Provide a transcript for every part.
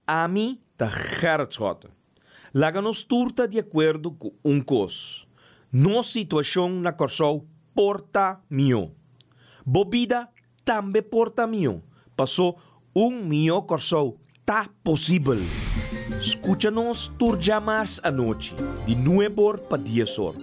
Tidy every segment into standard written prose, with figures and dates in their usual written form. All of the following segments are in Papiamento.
Ami ta Gerrit Schotte. Laga nos tur ta di akuerdo ku un kos, nos situashon na Kòrsou por ta mihó. Bo bida tambe por ta mihó, pasó un mihó Kòrsou ta posibel. Skucha nos tur djamars anochi di nueb'or pa dies'or,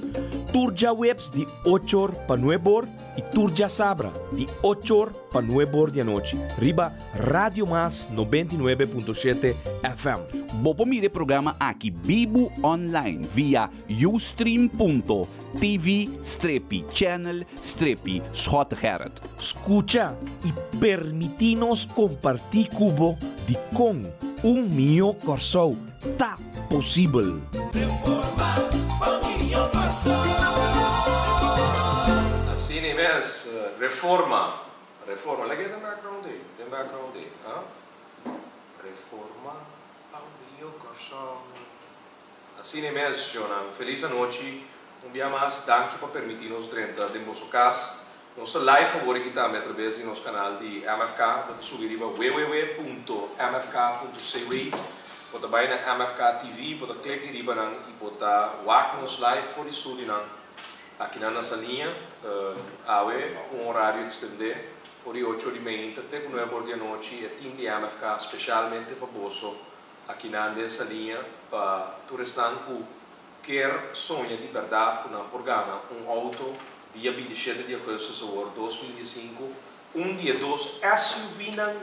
tur djaweps di och'or pa nueb'or i tur djasabra di och'or pa nueb'or di anochi riba Radio Mas 99.7 FM. Bo por mira e programa aki bibu online via ustream.tv strepi channel strepi Schottegerrit. Skucha i permití nos kompartí ku bo dikon un mihó Kòrsou ta posibel. Asina mes, reforma, reforma, lag'e den background ei, den background ei, ah, reforma pa un mihó Kòrsou. Asina mes, Jonan, felis anochi, un bia mas danki pa permití nos drenta den boso kas. Nos ta live awor aki tambe atrabes di nos kanal di MFK. Bo ta subi riba www.mfk.cw, bo ta bai na MFK TV, bo ta klik riba nan i bo ta wak nos live for di studionan akinan na Saliña, awe ku un orario ekstendé for di ocho or di meinta te ku nuebe or di anochi. E team di MFK spesialmente pa boso akinan den Saliña pa tur esnan ku kier soña di bèrdat ku nan por gana un outo dia 27 di augustus awor 2015, un di e dos SUV-nan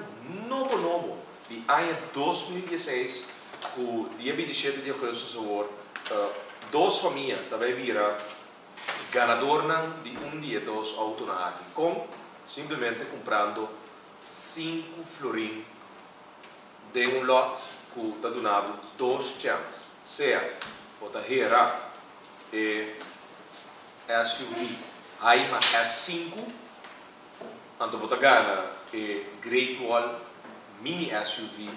nobo nobo di aña 2016 ku dia 27 di augustus awor dos famia ta bai bira ganadornan di un di e dos outonan aki. Kon? Simplemente kumprando 5 florin den un lot ku ta duna bo dos chèns, sea bo ta hera e SUV Haima S5, anto bo ta gana e Great Wall Mini SUV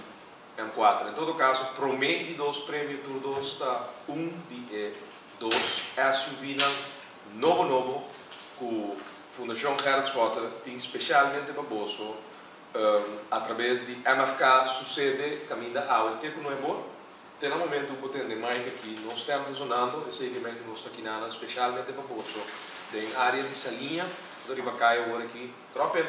M4. En todo kaso, promé i di dos premio tur dos ta un di e dos SUV-nan nobo nobo ku Fundashon Gerrit Schotte tin spesialmente pa boso atrabes di MFK su sede kaminda awe te ku nuebor. Te na momento ku bo tende mic aki, nos stèm ta zonando, esei ke men ku nos ta kinanan spesialmente pa boso den área di Saliña, bo ta riba kaya awor aki, drop in,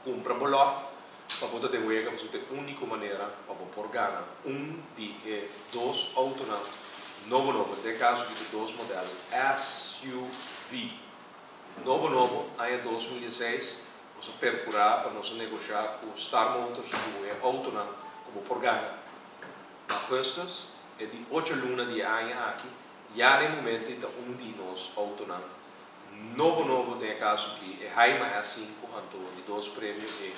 kumpra bo lòt pa bo ta den wega, pasobra ta e úniko manera pa bo por gana un di e dos outonan nobo nobo, den e kaso aki ta dos modèl SUV nobo nobo aña 2016. Nos a percura pa nos a negosha cu Star Motors cu e autonan cu bo por gana na augustus, e di ocho luna di e aña aki, ya na e momento ei ta un di nos autonan nobo nobo, den e caso aki e Haima S5 anto di dos premio e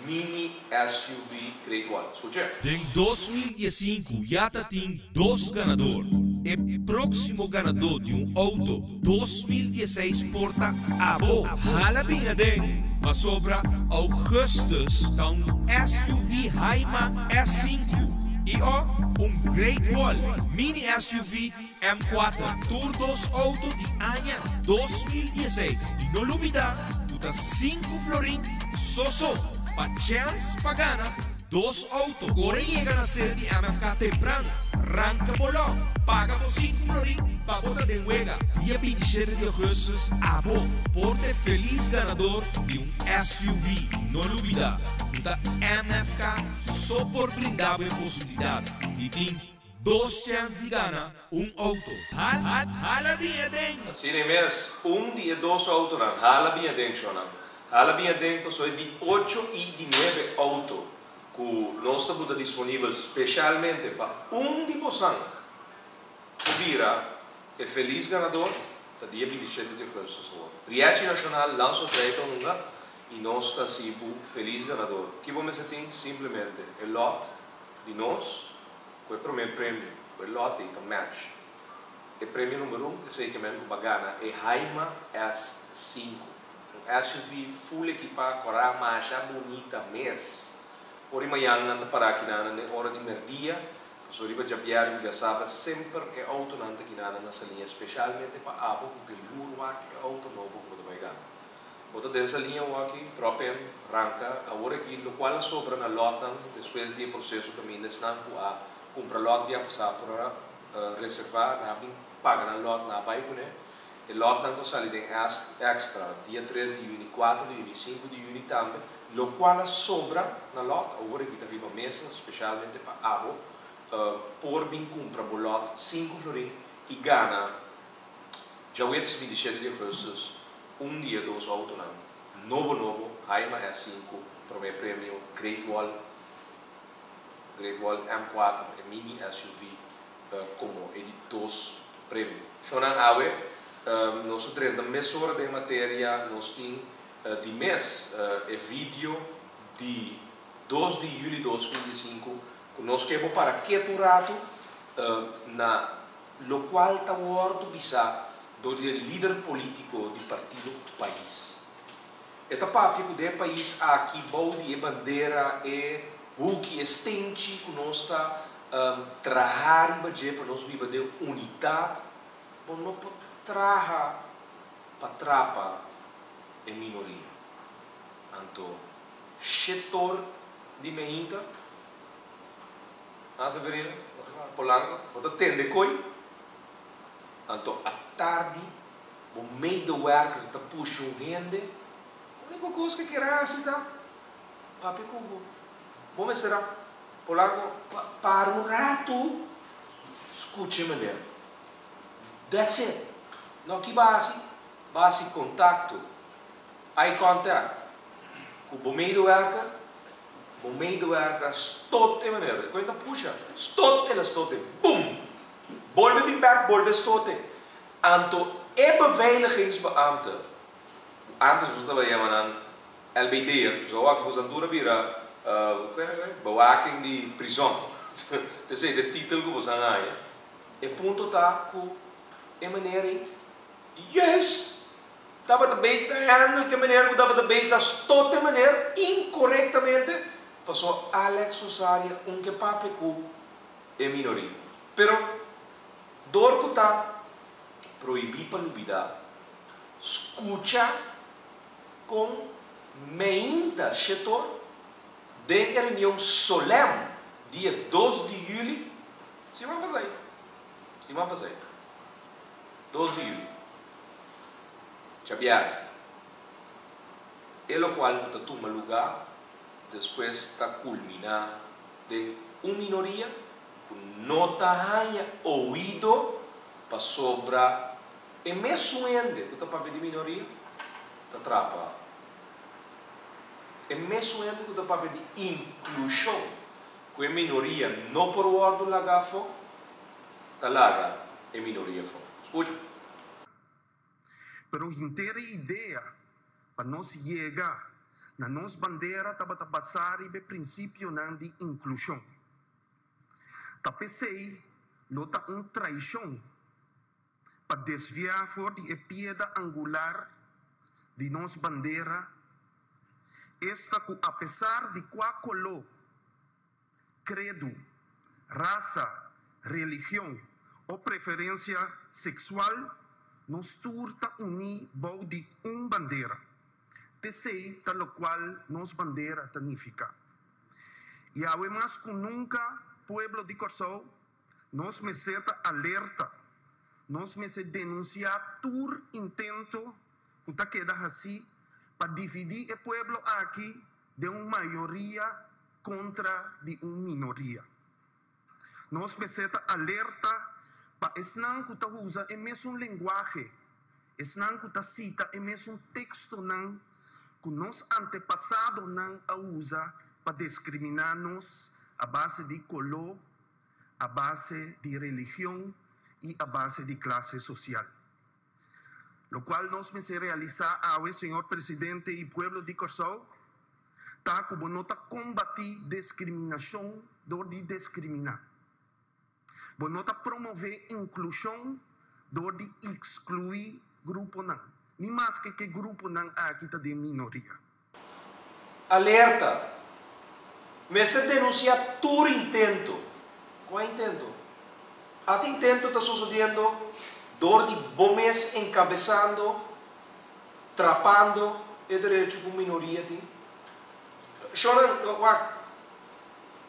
mini SUV Great Wall. Scucha! Den 2015 ya ta tin dos ganador. E próksimo ganadó di un outo 2016 por ta abo. Hala bin aden, pasobra augustus ta un SUV Haima S5 i o un Great Wall Mini SUV M4. Tur dos outo di aña 2016. I no lubidá ku ta 5 florin so so pa chèns pa gana dos outo. Kore yega na sede di MFK tempran, ranka bo lòt, paga bo 5 florin pa bo ta den wega. Dia 27 di augustus abo por ta e felis ganador di un SUV. No lubidá ku ta MFK so por brinda bo e posibilidat di tin dos chèns di gana un outo. Hala bin aden! Asina e mes, un di e dos outonan, hala bin aden, shonnan. Hala bin aden pasobra e di ocho i di nuebe outo ku nos ta buta disponibel speshalmente pa un di bosan ku bira e felis ganador ta dia 27 di augustus awor. Riachi Nashonal Landsloterij ta hunga i nos ta hasi bo felis ganador. Ki bo mester tin? Simplemente e lòt di nos ku e promé premio ku e lòt ei ta match e premio number un, esei ke men ku bo a gana e Haima S5. Un SUV full ekipá, kòrá masha bunita mes. For di mañan nan ta pará kinanan den ora di mèrdia, pasobra riba djabièrnè ku djasabra semper e outonan ta kinanan na Saliña, speshalmente pa abo ku ke lur wak e outo nobo ku bo ta bai gana. Bo ta den Saliña awaki, drop in, ranka awor aki lokual a sobra na lòtnan despues di e proseso kaminda esnan ku a kumpra lòt bia pasá por a reservá, nan a bin paga nan lòt, nan a bai kuné. E lòtnan ku a sali den ask extra dia tres di yüni, kuater di yüni, sinku di yüni tambe, lokual a sobra na lòt awor aki ta riba mesa spesialmente pa abo por bin kumpra bo lòt sinku florin i gana Djaweps 27 di augustus un di e dos autonan nobo nobo Haima S sinku, prome premio, Great Wall Great Wall M4, e mini SUV, como e di dos premio. Shownan awe nos ta drenta mesora den materia. Nos tin di mes e video di 2 di juli 2005 cu nos ke bo para ketu un rato na lokual ta wòrdu bisá dor di e lider polítiko di partido pais. E ta papia ku den e pais aki bou di e bandera, e huki, e stenchi ku nos ta traha riba dje pa nos biba den unidat, bo no por traha pa trapa e minoria. Anto shetor di meinta. Ah, Severino, Polanco, bo ta tende koe? Anto atardi bo medewerker ta pusha un hende, unico cos ke kier haci ta papia cu bo. Bo mester a, Polanco, para un rato, scucha e meneer. That's it. No ki bo a haci? Bo a haci contacto, eye contact, cu bo medewerker. Bo medewerker a stot e meneer. E koe ta pusha. Stot el a stot e. Bum! Bolbe bin bek, bolbe stot e. Anto e beveiligingsbeambte, ku antes nos tabata yama nan LBD'ers, pasobra awor aki boso tur a bira bewaking di prizon. Ta esei ta e titel ku boso a haña. E punto ta ku e meneer ei juist tabata bezig ta handle ku e meneer ku tabata bezig ta stot e meneer inkorektamente, pasobra Alex Rosaria un ke papia ku e minoria. Pero dor ku ta prohibí pa lubidá, skucha kon meinta shetor den e reunion solèm dia 2 di yüli, siman pasá, siman pasá, 2 di yüli. Djabièrnè. E lokual ku ta tuma lugá despues ta kulminá den un minoria ku no ta haña oido pasobra e mesun hende ku ta papia di minoria ta trapa e mesun hende ku ta papia di inklushon ku e minoria no por wòrdu laga afó ta laga e minoria afó. Skucha. Pero henter e idea pa nos yega na nos bandera tabata basá riba e prinsipionan di inklushon. Ta p'esei lo ta un traishon pa desviá for di e pieda angular di nos bandera, esta ku apesar di kua koló, kredu, rasa, religion o preferensia seksual, nos tur ta uní bou di un bandera. T'esei ta lokual nos bandera ta nifiká. I awe mas ku nunka, pueblo di Kòrsou, nos mester ta alerta, nos mester denunsiá tur intento ku ta keda hasí pa dividí e pueblo aki den un mayoria kontra di un minoria. Nos mester ta alerta pa esnan ku ta usa e mesun lenguahe, esnan ku ta sita e mesun tekstonan ku nos antepasadonan a usa pa deskriminá nos a base di koló, a base di religion i a base di klase sosial. Lokual nos mester realisá awe, señor Presidente i pueblo di Kòrsou, ta ku bo no ta kombatí deskriminashon dor di deskriminá. Bo no ta promové inklushon dor di ekskluí gruponan, ni maske ku e gruponan aki ta den minoria. Alerta! Mester denunsiá tur intento. Kua intento? At intento ta sosodiendo dor di bo mes enkabesando, trapando. e derecho ku minoria tin? Shornan, wak,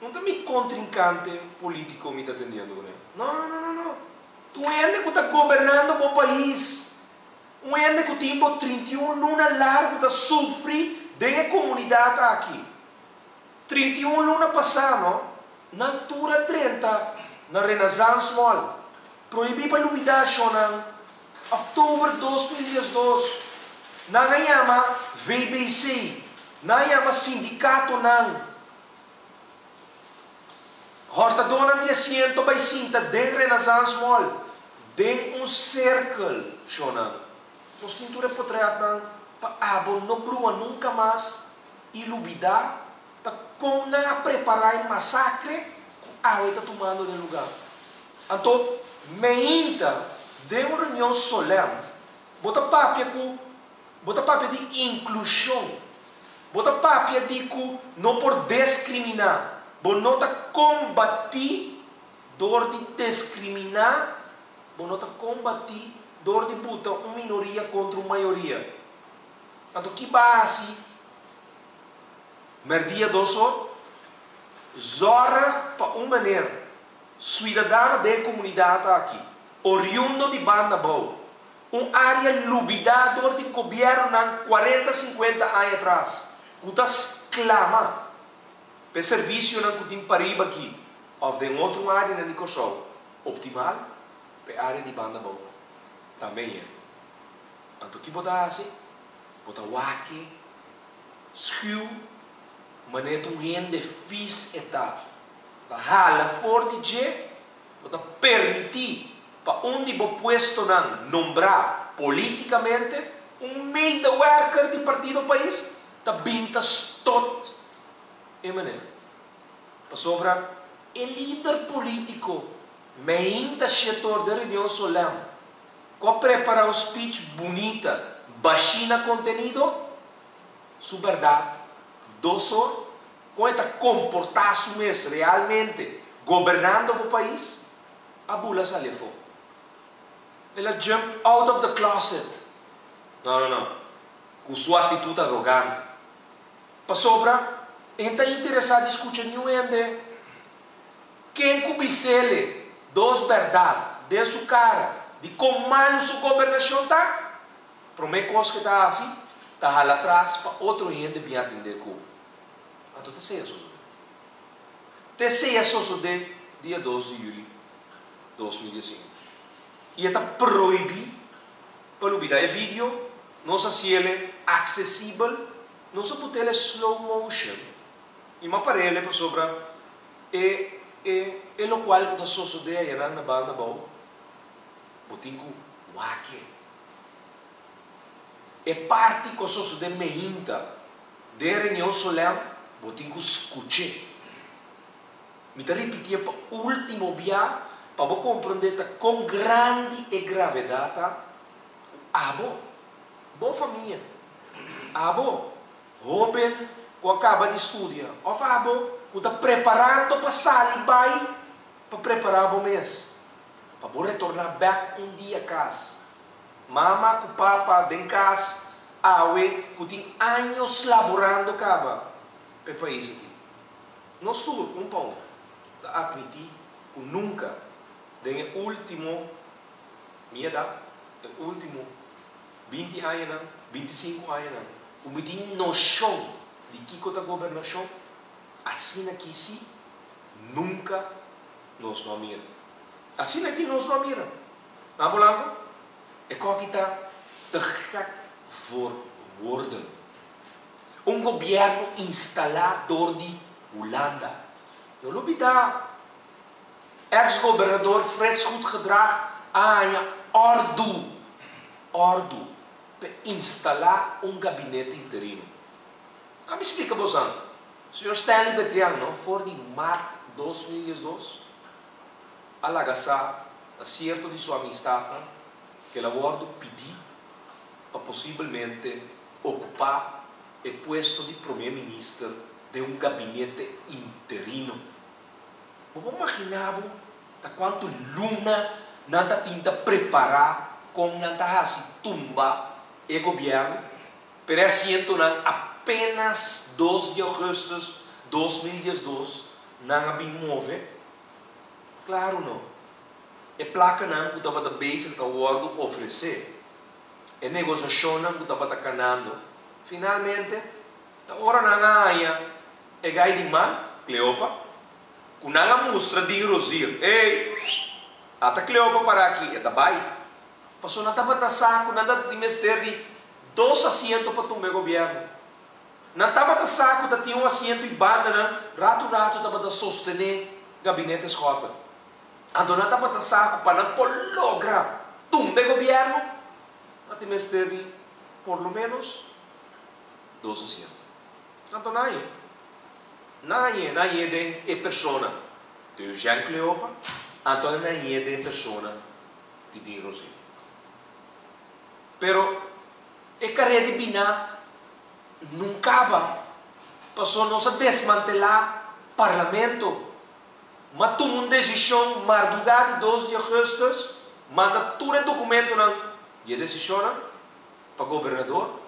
no ta mi kontrinkante polítiko mi ta atendiendo kuné. No, no, no, no, no. Ta un hende ku ta gobernando bo pais. Un hende ku tin bo 31 luna largu ta sufri den e komunidat aki. 31 luna pasá no, nan tur a drenta na Renaissance Mall. Prohibí pa lubidá, shonnan. Òktober 2012, nan a yama VBC, nan a yama sindikatonan. Hòrtadónan di asiento bai sinta den Renaissance Mall, den un sirkel, shonnan. Nos tin tur e potrètnan pa abo no brua nunka mas i lubidá ta kon nan a prepará e masakre ku awe ta tumando den lugá. Anto, meinta den un reunion solèm, bo ta papia ku bo ta papia di inklushon, bo ta papia di ku no por deskriminá, bo no ta kombatí dor di deskriminá, bo no ta kombatí dor di buta un minoria kontra un mayoria. Anto ki bo a hasi? Mèrdia 2 or? Zorg pa un manera, siudadano di komunidat aki, oriundo di Banda Bou, un área lubidá dor di gobièrnunan 40, 50 aña atras, ku ta sklama pa servisionan ku tin pariba aki, òf den otro área di Kòrsou, optimal, pa área di Banda Bou. Tambe e. Anto ki bo ta hasi? Bo ta wak e, schuw, manera un hende vis e ta. Ta hala for di dje, bo ta permití pa un di bo puestonan nombrá polítikamente, un medewerker di Partido Pais, ta bin ta stot e manera. Pasobra e lider polítiko, meinta 7 or di reunion solèm, ku a prepará un speech bunita, bashí na kontenido, su bèrdat, 2 or, kon e ta komportá su mes realmente, gobernando e pais, a bula sali afó. El a jump out of the closet. No, no, no. Ku su aktitut arogante. Pasobra, e n' ta interesá di skucha ningun hende. Ken ku bis'é dos bèrdat den su kara di kon malu su gobernashon ta, promé kos ku e ta hasi, ta hala atras pa otro hende bin atendé ku. Anto ta esei a sosodé. Ta esei a sosodé dia 2 di yüli 2015. I e ta prohibí pa lubidá e video, nos a hasié aksesibel, nos a pone slow motion. I m'a par'é pasobra e lokual ku ta sosodé einan na Banda Bou, bo tin ku wak e. E parti ku sosodé meinta den reunion solèm, bo tin ku skucha. Mi ta ripití pa último bia pa bo komprondé ta kon grandi e gravedat ta. Abo, bo famia, abo, hóben ku a kaba di studia, òf abo ku ta preparando pa sali bai pa prepará bo mes, pa bo retorná bèk un dia kas. Mama ku papa den kas, awe ku tin aña laborando kaba pa e pais aki. Nos tur, un pa un, ta atmití ku nunka, den último, mi edat, e último 20 aña, 25 aña, ku mi tin noshon di kiko ta gobernashon, asina aki sí, nunka nos no a mira. Asina aki nos no a mira. Na Polanco, e kos aki ta te gek voor woorden. Un gobièrnu instalá dor di Hulanda. No lubidá, ex-gobernador Frits Goedgedrag a haña òrdu, òrdu, pa instalá un gabinete interino. Ami splika boso. Señor Stanley Betrian, no, for di mart 2012, a laga sa, a sierto di su amistat, no, ku el a wòrdu pidí pa posiblemente okupá e puesto di promé minister di un gabinete interino. Bo por imaginá ta kuantu luna nan ta tinta prepará kon nan ta hasi tumba e gobièrnu? Pero e asientonan apenas 2 di ougùstùs 2012 nan a bin move? Klaru no. E plakanan ku tabata bezig ta wòrdu ofresé, e negosiashonnan ku tabata kanando, finalmente ta ora nan a haña e gai di man, Cleopa, ku nan a mustra Dean Rozier, Ey, ata Cleopa para aki, e ta bai. Pasobra nan tabata sa ku nan ta tin mester di dos asiento pa tumba e gobièrnu. Nan tabata sa ku ta tin un asiento i bandanan ratu ratu tabata sostené gabinete Schotten. Anto nan tabata sa ku pa nan por logra tumba e gobièrnu, nan tin mester di por lo ménos dos asiento. Anto nan hañ'é. Nan hañ'é, nan hañ'é den e persona di Eugène Cleopa, anto nan hañ'é den persona di Dean Rosé. Pero e karea di biná nun kaba, paso nos a desmantelá Parlamento. M'a tuma un desishon mardugá di 2 di ougùstùs, manda tur e dokumentonan di e desishonnan pa gobernador.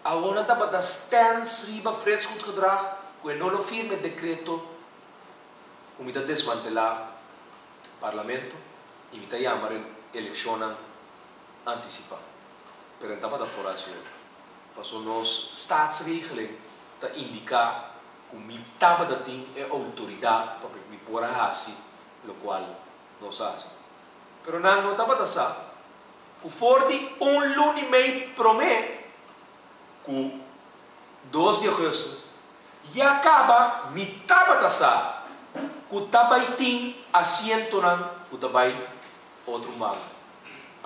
Awor nan tabata stèns riba Frits Goedgedrag ku e no lo firma e dekreto ku mi ta desmantelá Parlamento i mi ta yama elekshonnan antisipá. Pero e tabata por hasi otro. Paso nos Staatsregeling ta indiká ku mi tabata tin e outoridat pa mi por a hasi lokual nos a hasi. Pero nan no tabata sa ku for di un luna i mei promé ku 2 di ougùstùs ya kaba mi tabata sa ku ta bai tin asientonan ku ta bai otro banda.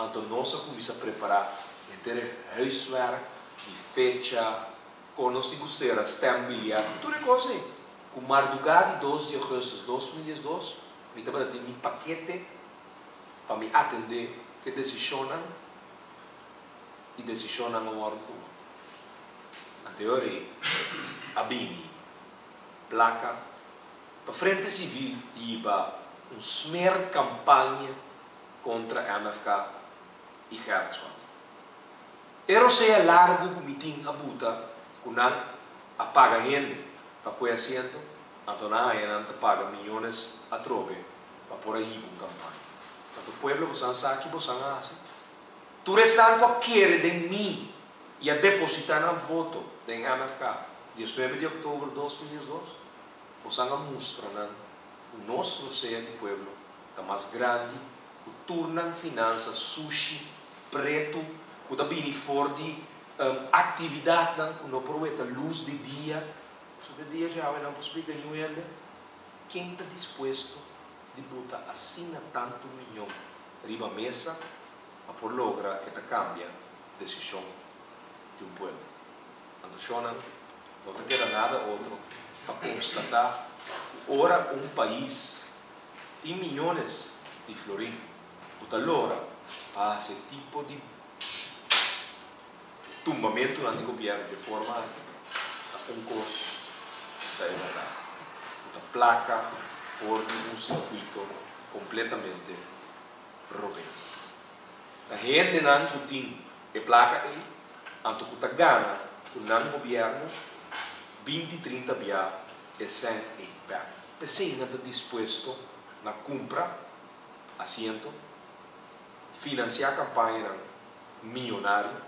Anto nos a kuminsá prepará henter e huiswerk di fecha, kon nos tin ku sera stembiljet, tur e kos ei. Ku mardugá di 2 di ougùstùs 2012 mi tabata tin mi pakete pa mi atendé ku e desishonnan i desishonnan a wòrdu tuma. Anto e ora ei a bini plaka pa Frente Sivil hiba un smerkampaña kontra MFK i Gerrit Schotte. E rosea largu ku mi tin a buta ku nan a paga hende pa kue asiento, anto nan haña nan ta paga miyones atrobe pa por a hiba un kampaña. Anto pueblo bosan sa ki bosan a hasi? Tur esnan ku a kere den mi i a depositá nan voto den MFK 19 di òktober 2012, bosan a mustra nan ku nos rosea di pueblo ta mas grandi ku tur nan finansa sushi, pretu, ku ta bini for di aktividatnan ku no por weta lus di dia. So te dia djawe nan por splika niun hende ken ta dispuesto di buta asina tantu miyon riba mesa pa por logra ke ta kambia desishon di un pueblo. Anto shonnan no ta keda nada otro pa konstatá ku ora un pais tin miyones di florin ku ta lora pa hasi e tipo di tumbamentunan di gobièrnu dje forma aki, ta un kos ta e bèrdat, ku ta plaka for di un sirkuito kompletamente robes. Ta hendenan ku tin e plaka ei anto ku ta gana ku nan gobièrnu 20, 30 bia e sèn ei bèk. P'esei nan ta dispuesto na kumpra asiento, finansiá kampañanan miyonario,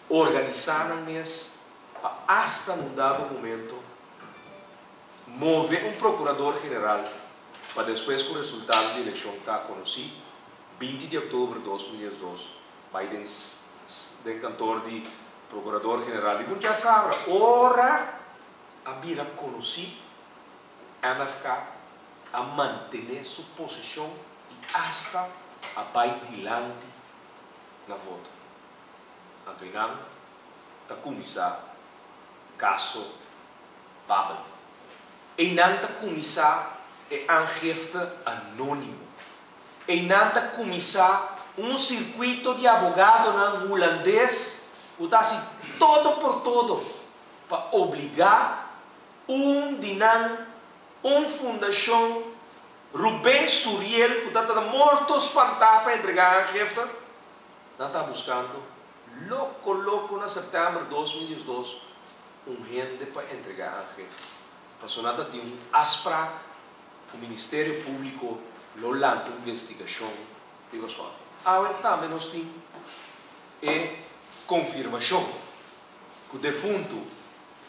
organisá nan mes pa asta na un dado momento move un prokurador general pa despues ku resultado di elekshon ta konosí, 20 di òktober 2012, bai den den kantor di prokurador general di Buncha Sabra ora a bira konosí ku MFK a mantené su posishon i asta a bai dilanti na voto. Anto einan ta kuminsá kaso Babel. Einan ta kuminsá e aangifte anónimo. Einan ta kuminsá un sirkuito di abogadonan hulandes ku ta hasi todo por todo pa obligá un di nan, un fundashon, Ruben Suriel ku ta ta morto spantá pa entregá aangifte, nan ta buskando Loko loko na sèptèmber 2012 un hende pa entregá aangifte. Pasobra nan ta tin un afsprak ku Ministerio Públiko lo lanta un investigashon riba Schotte. Awe tambe nos tin e konfirmashon ku defuntu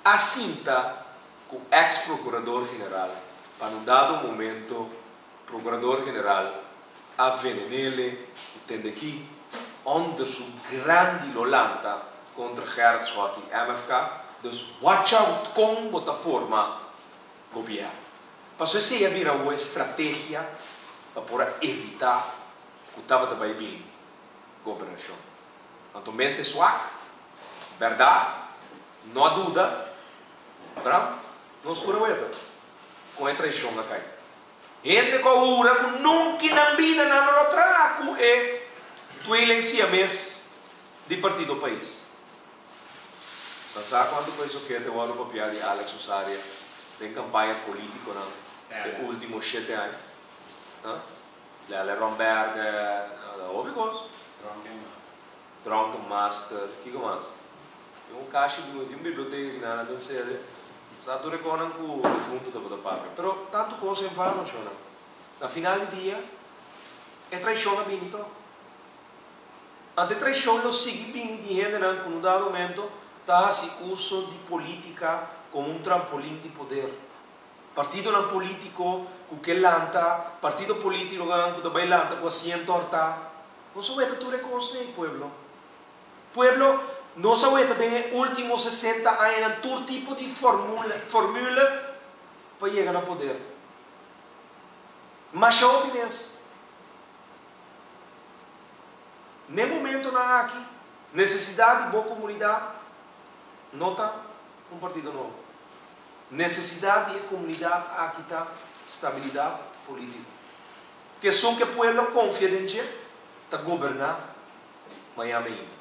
a sinta ku eks Prokurador General pa na un dado momento Prokurador General a venenele ku tende ki onderzoek grandi lo lanta kontra Gerrit Schotte i MFK, dus watch out kon bo ta forma gobièrnu. Paso esei a bira un estrategia pa por a evitá ku tabata bai bin gobernashon. Anto mente swak, bèrdat, no a duda, Abraham, nos tur a weta kon e traishon a kai. Hende ku a hura ku nunki nan bida nan no lo traha ku e tweeling siames di Partido Pais. Sa sa kuantu pais okete wòrdu papiá di Alex Osaria den kampaña polítikonan e último shete aña? Ha? Lele Romberge, hopi kos. Drunken Master. Drunken Master, kiko mas? Tin un kashi di un biblioteka ki nan a den sede. Sa tur e konan ku difuntu tabata papia. Pero tantu kos en vano, shonnan. Na final di dia, e traishon a bini tòg. Anto e traishon lo sigui bini di hendenan ku un dado momento ta hasi uso di polítika komo un trampolin di poder. Partidonan polítiko ku ke lanta, partido polítikonan ku ta bai lanta ku asiento hòrtá. Nos a weta tur e kosnan ei, pueblo. Pueblo, nos a weta den e ultimo 60 añanan tur tipo di formule pa yega na poder. Masha hopi mes. N'e momentonan aki, nesesidat di bo komunidat no ta un partido nobo. Nesesidat di e komunidat aki ta stabilidat polítiko. Ku esun ku e pueblo konfia den dje ta goberná maña ainda.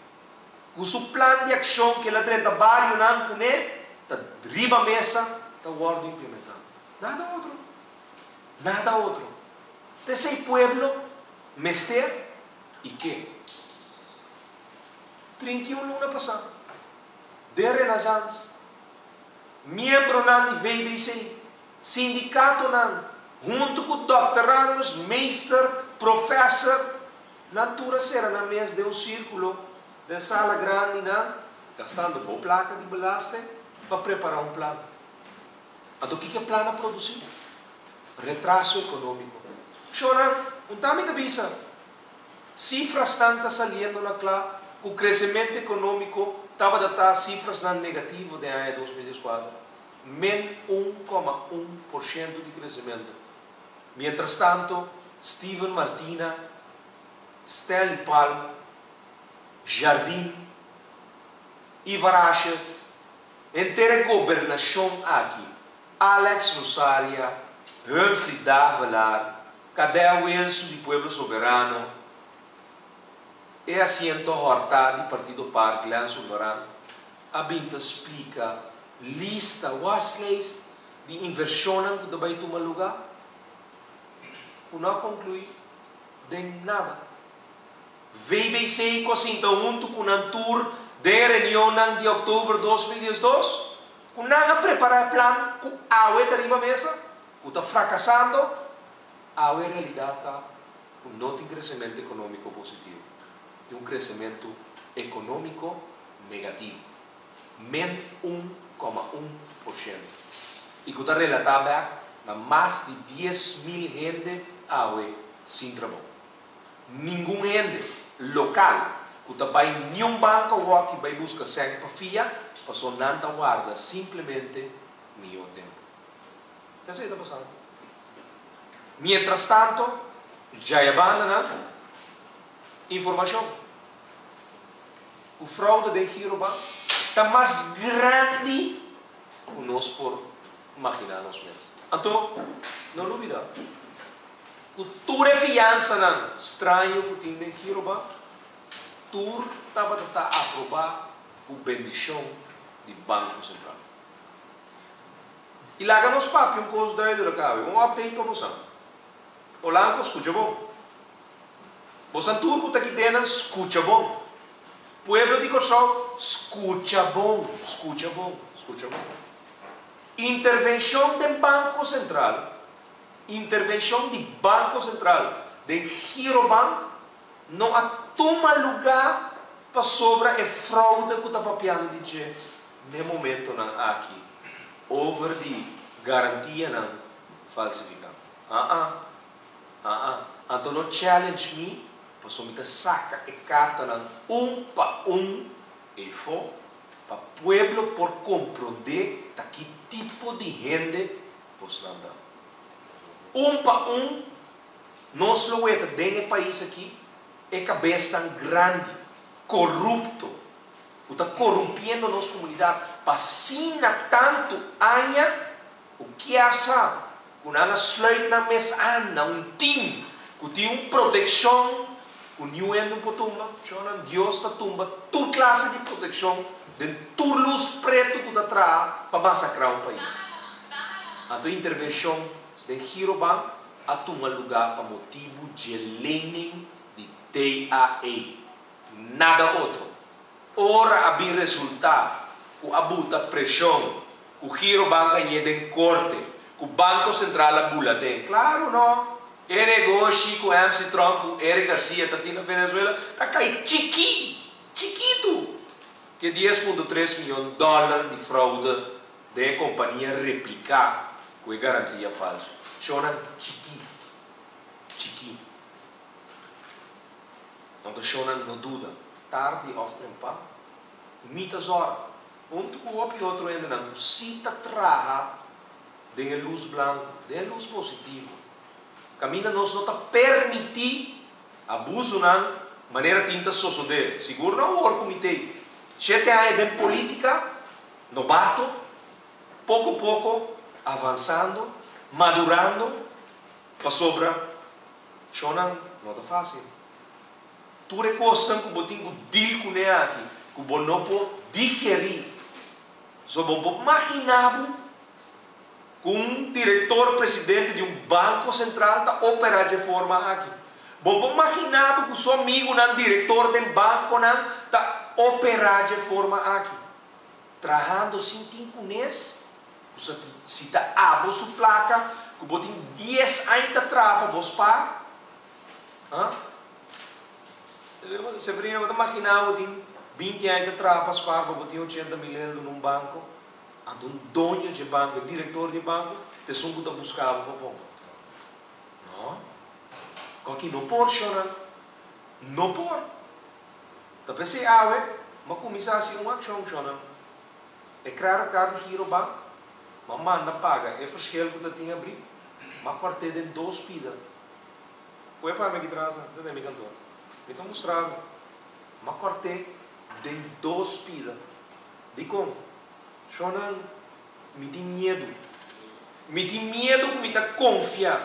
Ku su plan di akshon ku el a drenta barionan kuné ta riba mesa ta wòrdu implementá. Nada otro. Nada otro. Ta esei pueblo mester i ke. 31 luna pasá, den Renaissance, miembronan di VBC, sindikatonan, huntu ku dòkterandus, meester, profèser, nan tur a sera nan mes den un sírkulo den sala grandinan, gastando bo plaka di belasting pa prepará un plan. Anto kiko e plan a produsí? Retraso ekonómiko. Shornan, un ta mi ta bisa, sifrasnan ta saliendo na kla ku kresementu ekonómiko tabata ta sifrasnan negativo den aña 2014, min 1,1% di kresementu. Mientrastanto, Steven Martina, Stanley Palm, Jardim, Ivar Asjes, henter e gobernashon aki, Alex Rosaria, Humphrey Davelaar, Cadel Wilson di Pueblo Soberano, e asiento hòrtá di Partido par Glenn Sulvaran, a bin ta splika lista, waslijst, di invershonnan ku ta bai tuma lugá, ku no a konkluí den nada. VBC ku a sinta huntu ku nan tur den e reunionnan di òktober 2012, ku nan a prepará e plan ku awe ta riba mesa, ku ta frakasando, awe realidat ta ku no tin kresementu ekonómiko positivo, tin un kresementu ekonómiko negativo, min 1,1%, i ku ta relatá bèk na mas di 10,000 hende awe sin trabou. Ningun hende lokal ku ta bai niun banko awor bai buska sèn pa fia, pasobra nan ta warda simplemente mihó tempu. Esei ta pasando. Mientrastanto, djayabanda informashon. E fraude di Girobank ta mas grandi ku nos por imaginá nos mes. Anto, no lubidá. Ku tur e fiansanan straño ku tin den Girobank, tur tabata ta aprobá ku bendishon di Banko Sentral. I laga nos papia un kos duidelijk awe, un update pa boso. Polanco, skucha bon. Boso tur ku ta aki den, skucha bon. Pueblo di Kòrsou, skucha bon, skucha bon, skucha bon. Intervenshon den Banko Sentral, intervenshon di Banko Sentral den Girobank no a tuma lugá pasobra e fraude ku ta papiando di dje n'e momentonan aki over di garantianan falsifiká. Aa, aa, anto no challenge mi paso mi ta saka e kartanan un pa un eifó pa pueblo por komprondé ta ki tipo di hende bosnan ta. Un pa un nos lo weta den e pais aki e kabesnan grandi, korupto, ku ta korumpiendo nos komunidat pa asina tantu aña ku kier sa ku nan a sluit nan mes an na un tim ku tin un protekshon ku niun hende no por tumba. Shonnan, Dios ta tumba tur klase di protekshon den tur lus pretu ku ta traha pa masakrá un pais. Anto intervenshon den Girobank a tuma lugá pa motibu dje lening di TAE. Nada otro. Ora a bin resultá ku a buta preshon ku Girobank a ñe den korte, ku Banko Sentral a bula den. Klaru no! E negoshi ku MC Trump ku Eric Garcia ta tin na Venezuela ta kai chikí, chikitu, ke 10.3 miyon dòler di fraude den e kompania repliká ku e garantia falsu. Shownan chikí, chikí. Anto shownan no duda, tardi òf trempa, mi ta zòrg, huntu ku hopi otro hendenan ku sí ta traha den e lus blanku, den e lus positivo, kaminda nos no ta permití abusunan manera tin ta sosodé. Sigur no awor ku mi t'ei shete aña den polítika, nobato, poko poko avansando, madurando, pasobra shownan no ta fásil. Tur e kosnan ku bo tin ku deal kuné aki, ku bo no por digerí. So bo por maginá bo ku un direktor presidente di un banko sentral ta operá dje forma aki? Bo por maginá bo ku su amigunan direktor den bankonan ta operá dje forma aki? Trahando sin tin kunes, ku sa si ta abo su plaka ku bo tin dies aña ta traha pa bo spaar? Ha? Severino, bo ta maginá bo tin 20 aña ta traha pa spaar pa bo tin 80.000 euro na un banko? Anto un doño dje banko, e direktor dje banko, ta esun ku ta buska bo pa pon. No. Koki no por, shonnan. No por. Ta p'esei awe m'a kuminsá hasi un akshon, shonnan. E credit card di Girobank, m'a manda paga e verschil ku ta tin abrí, m'a kòrt'é den dos pida. Koe pa mi aki tras, ta den mi kantor. Mi ta mustra bo. M'a kòrt'é den dos pida. Dikon? Shonnan, mi tin miedu. Mi tin miedu ku mi ta konfia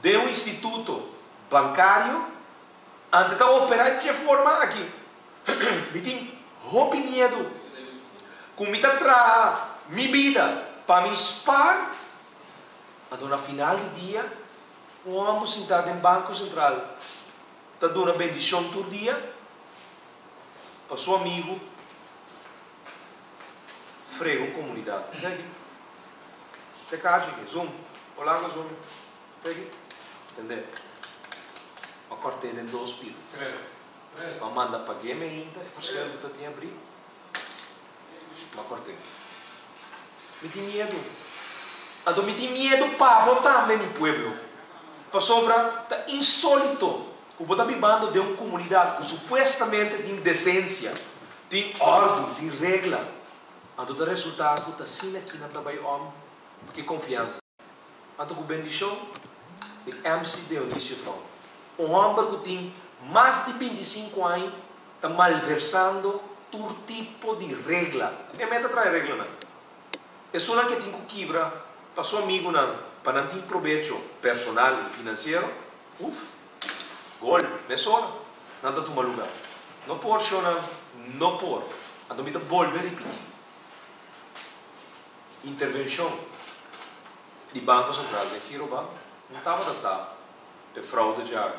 den un instituto bankario ante ta operá dje forma aki. Mi tin hopi miedu ku mi ta traha mi bida pa mi spar, anto na final di dia un hòmber sintá den Banko Sentral ta duna bendishon tur dia pa su amigu. Frega un komunidat. Te aki. Te kachi aki. Zoom. Holanda zoom. Te aki. Tende. Ma kòrt'é den dos pida. Ma manda pag'é mi ainda e verschil ku ta tin abrí. Ma kòrt'é. Mi tin miedu. Anto mi tin miedu pa bo tambe, mi pueblo. Pasobra ta insólito ku bo ta bibando den un komunidat ku supuestamente tin desensia. Tin òrdu, tin regla. Anto ta resultá ku ta asina ki nan ta bai òm ki konfiansa. Anto ku bendishon di MC Dionisio Tromp, un hòmber ku tin mas di 25 aña ta malversando tur tipo di regla. E meta traha e reglanan. Esunnan ke tin ku kibra pa su amigunan pa nan tin probecho personal i finansiero, uf, gol, mesora nan ta tuma lugá. No por, shonnan, no por. Anto mi ta bolbe ripití. Intervenshon di Banko Sentral den Girobank no tabata ta p'e fraude djawe.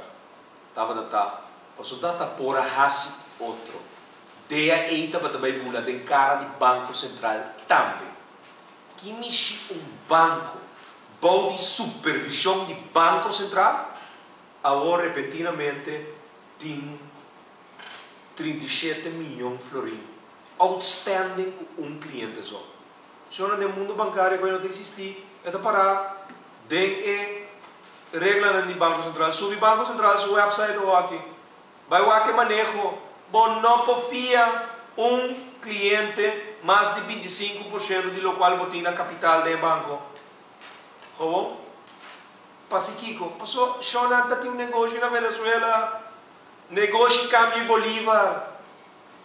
Tabata ta pasobra ta por a hasi otro. DAE tabata bai bula den kara di Banko Sentral tambe. Ki mishi un banko bou di supervishon di Banko Sentral awor repentinamente tin 37 mion florin outstanding ku un kliente so. Shona, den mundu bankario ku no ta eksistí, e ta pará den e reglanan di Banko Sentral. Subi Banko Sentral su website aki. Bai wak e maneho. Bo no por fia un kliente mas di 25% di lokual bo tin na kapital di banko. Gewoon? Pasikiko. Paso, shona, tin un negoshi na Venezuela. Negoshi kambio Bolívar.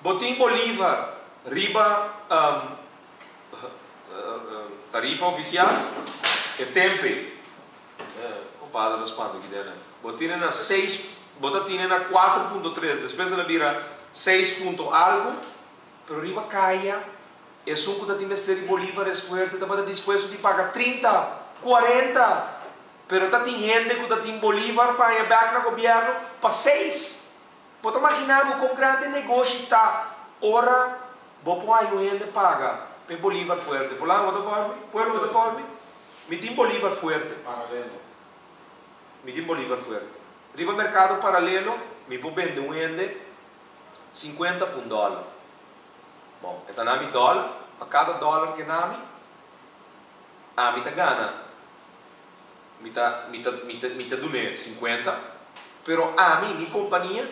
Bo tin Bolívar. Riba tarifa ofisial e tempu ei. Kompadre responde aki den. Bo tin na 6, bo tin na 4.3, despues el a bira 6 punto algu, pero riba kaya, esun ku tin mester di bolívar fuerte, tabata dispuesto di paga 30, 40, pero tin hende ku tin bolívar pa bèk na gobièrnu pa 6. Bo ta imaginá kon grandi negoshi ta, ora bo por hende paga pa bolívar fuerte. Por lá, bota forma? Pueblo bota forma? Mi tin bolívar fuerte. Paralelo. Mi tin bolívar fuerte. Riba merkado paralelo, mi por bende un hende 50 pa un dòler. Bon, e ta na mi dòler, pa kada dòler ku na mi, ami ta gana. Mi ta duna 50, pero ami, mi kompania,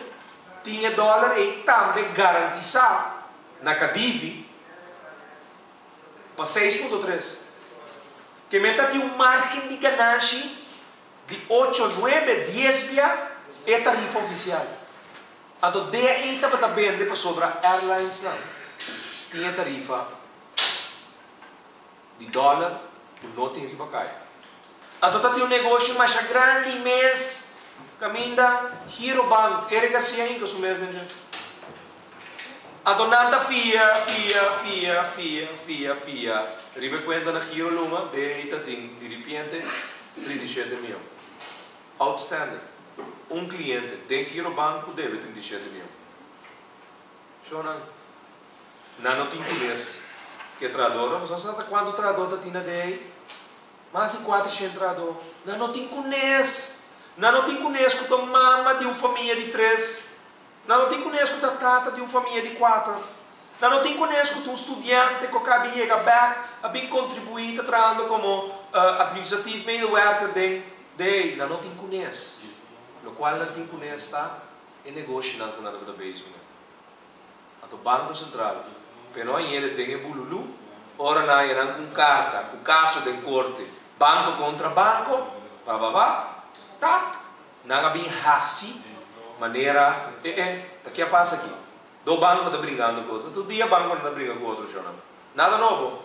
tin dòler i tambe garantisá na Cadivi pa 6.3. Ke men tin un margen di ganashi di 8, 9, 10 bia e tarifa ofisial. Anto, DAE tabata bende pasobra airlines nan tin tarifa di dòler ku no tin riba kaya. Anto, tin un negoshi mas grandi mes, kaminda Giro Bank, Eric Garcia inka su mes den. Anto nan ta fia, fia, fia, fia, fia, fia. Riba kuenta na Giro Luma, DAE tin di repente 37 mion. Outstanding. Un kliente di Giro Bank debe 37 mion. Shona, nan no tin kunes ku trahadó, bo sabe kuantu trahadó tin na DAE? Mas di 400 trahadó. Nan no tin kunes. Nan no tin kunes ku mama di un famia di tres. Nan no tin kunes ku tata di un famia di kuater. Nan no tin kunes ku un studiante ku a kaba di yega bèk a bin kontribuí, ta trahando komo administratief medewerker den DAE. Nan no tin kunes. Lokual nan tin kunes ta e negoshi nan ku nan ta bezig. Anto Banko Sentral, pero ainda tin e bululu, ora nan nan ku karta, ku kaso den korte, banko kontra banko, ba ba ba, ta, nan a bin hasi, manera, ta kiko a pasa aki? Dos banko ta bringando ku otro, tur dia banko ta bringa ku otro, shona. Nada nobo.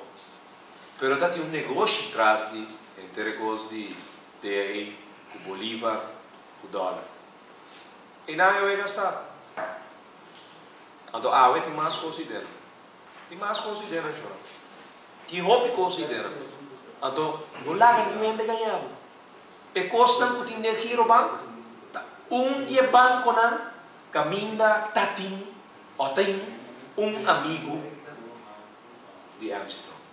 Pero ta tin un negoshi tras di henter kos di DAE, ku Bolívar, ku dòler. I nan a gasta. Anto, ah, tin mas kos den. Tin mas kos den, shona. Tin hopi kos den. Anto, no laga ningun hende gaña. E kosnan ku tin den Giro Bank, un di e bankonan, kaminda tatin, o tin un amigu di MC Tromp.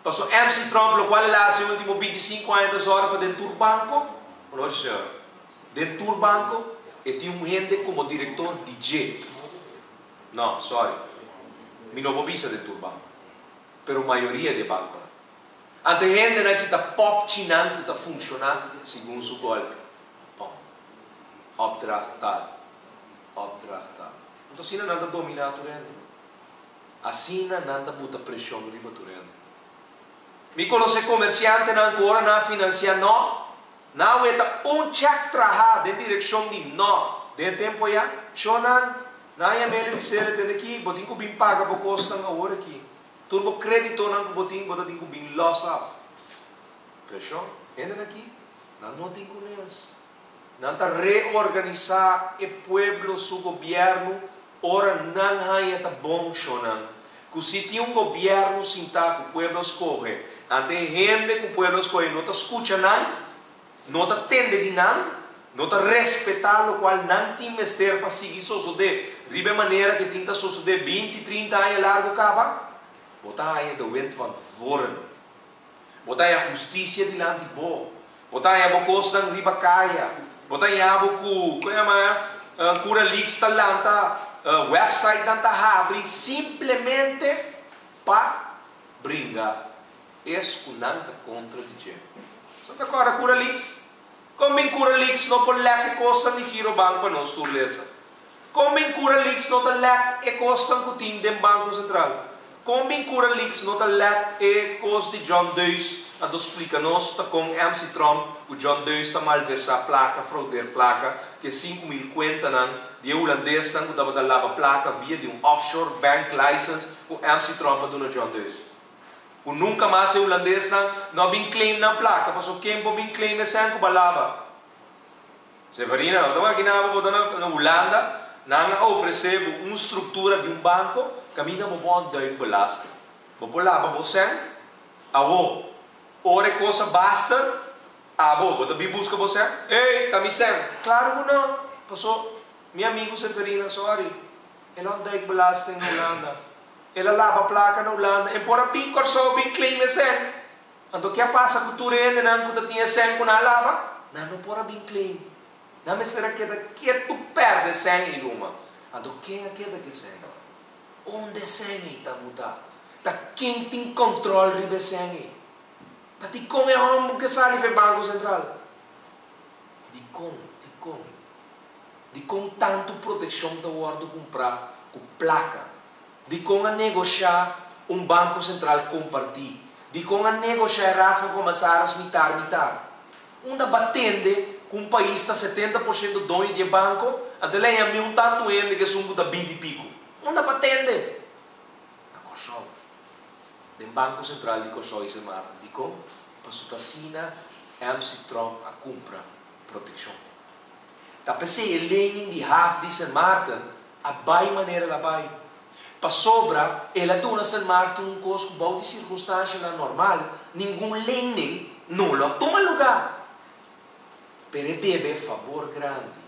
Paso MC Tromp, lokual el a hasi último 25 aña ora pa den tur banko, no, señor, den tur banko, e tin un hende komo direktor DJ. No, sorry. Mi no por bisa den tur banko. Pero mayoria di banko. Anto hendenan ku ta popchinan ku ta funshoná segun su gòlpi. Bon. Opdracht tal. Opdracht tal. Anto asina nan ta dominá tur hende. Asina nan ta buta preshon riba tur hende. Mi konosé komersiantenan ku ora nan finansiá no. Nan ta un check traha den direkshon di no. Den tempu ya, shonan, nan ya mele bisere tende aki, bo tin ku bin paga bo kosnan awor aki. Tur bo kréditonan ku bo tin, bo tin ku bin los af. Preshon, hende aki, nan no tin kunes. Nan ta reorganisá e pueblo su gobièrnu, ora nan haña ta bon shonan. Ku si tin un gobièrnu sintá ku pueblo skohe, anto hende ku pueblo skohe no ta skucha nan, no ta tende di nan, no ta respetá lokual nan tin mester pa sigui sosodé. riba e manera ku e tin ta sosodé 20, 30 aña largu kaba, bo ta haña de wind van voren. Bo ta haña hustisia dilanti bo. Bo ta haña bo kosnan riba kaya. Bo ta haña bo ku, kon yama, Cura Leaks ta lanta, websitenan ta habri simplemente pa bringa es ku nan ta kontra di dje. Sa ta kòrda Cura Leaks? Kon bin Cura Leaks no por lèk e kosnan di Girobank pa nos tur lesa? Kon bin Cura Leaks no ta lèk e kosnan ku tin den Banko Sentral? Kon bin Cura Leaks no ta lèk e kos di John Deus anto splika nos ta kon MC Tromp ku John Deus ta malversá plaka, fraudeer plaka, ku e 5000 kuentanan di e hulandesnan ku tabata laba plaka via di un offshore bank license ku MC Tromp a duna John Deus? Ku nunka mas e hulandesnan no a bin claim nan plaka, paso ken por bin claim e sèn ku bo a laba? Severina, bo ta makina bo bo ta na Hulanda, nan a ofresé bo un struktura di un banko kaminda bo por ontduik belasting. Bo por laba bo sèn. Awor, ora e kos a basta, abo bo ta bin buska bo sèn? Ey, ta mi sèn! Klaru ku no! Paso, mi amigu Severina, sorry, el a ontduik belasting na Hulanda. El a laba plaka na Hulanda. E por a bin Kòrsou bin claim e sèn. Anto ke a pasa ku tur e hendenan ku ta tin e sèn ku nan a laba? Nan no por a bin claim. Nan mester a keda ketu pèrdè sèn i luma. Anto ken a keda ku e sèn? Unda e sèn ei ta butá? Ta ken tin kòntròl riba e sèn ei? Ta dikon e hòmber ke sali for e Banko Sentral? Dikon? Dikon? Dikon tantu protekshon ta wòrdu kumprá ku plaka? Dikon a negoshá un Banko Sentral kompartí? Dikon a negoshá e Raad van Commissaris mitar mitar? Unda ba tende ku un pais ta 70% doño di e banko, anto el a haña miun tantu hende ku esun ku ta 20 i piku? Unda ba tende? Na Kòrsou. Den Banko Sentral di Kòrsou i Sint Maarten. Dikon? Pasobra ta asina MC Tromp a kumpra protekshon. Ta p'esei e lening di haf di Sint Maarten a bai manera el a bai. Pasobra el a duna Sint Maarten un kos ku bou di sirkunstanshanan normal ningun lening no lo a tuma lugá. Pero e debe fabor grandi,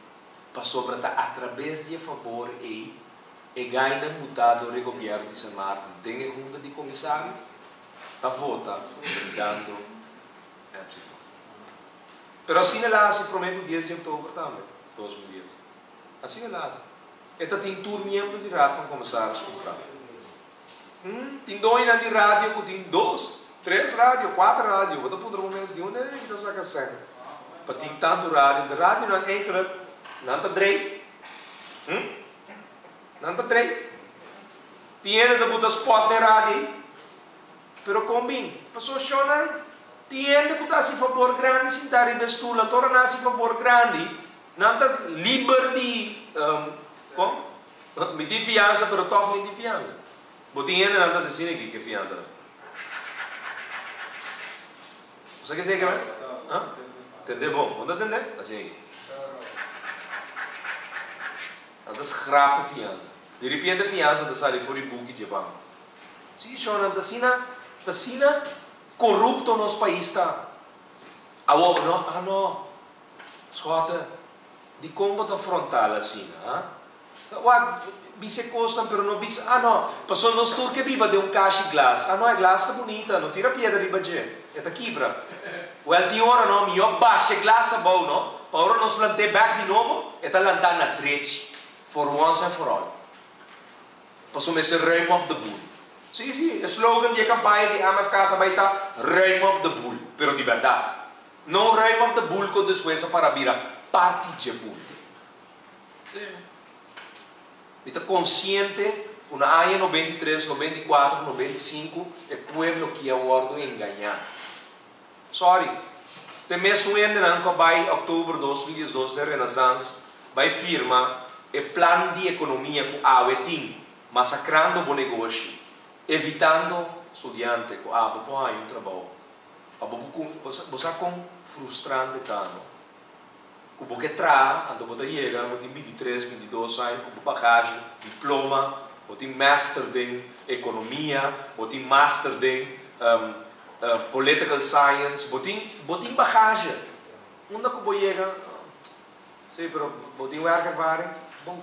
pasobra ta atrabes di e fabor ei e gainan butá dor e gobièrnu di Sint Maarten den e hunta di komisario ta vota brindando MC Tromp. Pero asina el a hasi promé ku 10 di òktober tambe, 2010. Asina el a hasi. E ta tin tur miembro di Raad van Commissaris kumprá. Tin doñonan di radio ku tin dos, tres radio, kuater radio. Bo ta puntra bo mes di unda e ta saka sèn pa tin tantu radio. De radionan eigenlijk nan ta drei. Nan ta drei. Tin hende ta buta spòt den radio. Pero kon bin? Pasobra shònan tin hende ku ta hasi fabor grandi sintá riba e stul. Anto ora nan hasi fabor grandi, nan ta liber di, kon? Mi tin fiansa pero tòg mi tin fiansa. Bo tin hende nan ta hasi asina aki ku e fiansanan. Bo sa ke esei ke men? Ha? Tende bon. Bo no ta tende? Asina aki. Nan ta skrap e fiansa. Di ripiente e fiansa ta sali for di buki dje banko. Sí, shornan, ta asina, ta asina korupto nos pais ta. Awor, no, ah no, Schotte, dikon bo ta frontal asina, ha? Wak, bisa e kosnan, pero no bisa, ah no, pasobra nos tur ke biba den un kashi glas, ah no, e glas ta bunita, no tira piedra riba dje, e ta kibra. Wèl, tin ora no, mihó basha e glas abou, no, pa ora nos lant'é bèk di nobo, e ta lantá na drechi, for once and for all. Pasobra mester ruim op de boel. Sí, sí, e slogan di e kampaña di MFK ta bai ta ruim op de boel, pero di bèrdat. No ruim op de boel ku despues a para bira parti dje boel. Sí. Mi ta konsiente ku na aña 93, 94, 95 e pueblo ki a wòrdu engañá. Sorry. Te mesun hendenan ku a bai òktober 2012 den Renaissance bai firma e plan di ekonomia ku awe tin, masakrando bo negoshi, evitando studiante ku abo por haña un trabou. Pa bo por bo sa kon frustrante ta no? Ku bo ke traha anto bo ta yega bo tin 23, 22 aña ku bo bagashi, diploma, bo tin master den ekonomia, bo tin master den political science, bo tin bo tin bagashi. Unda ku bo yega? Sí, pero bo tin werkervaring? Bon.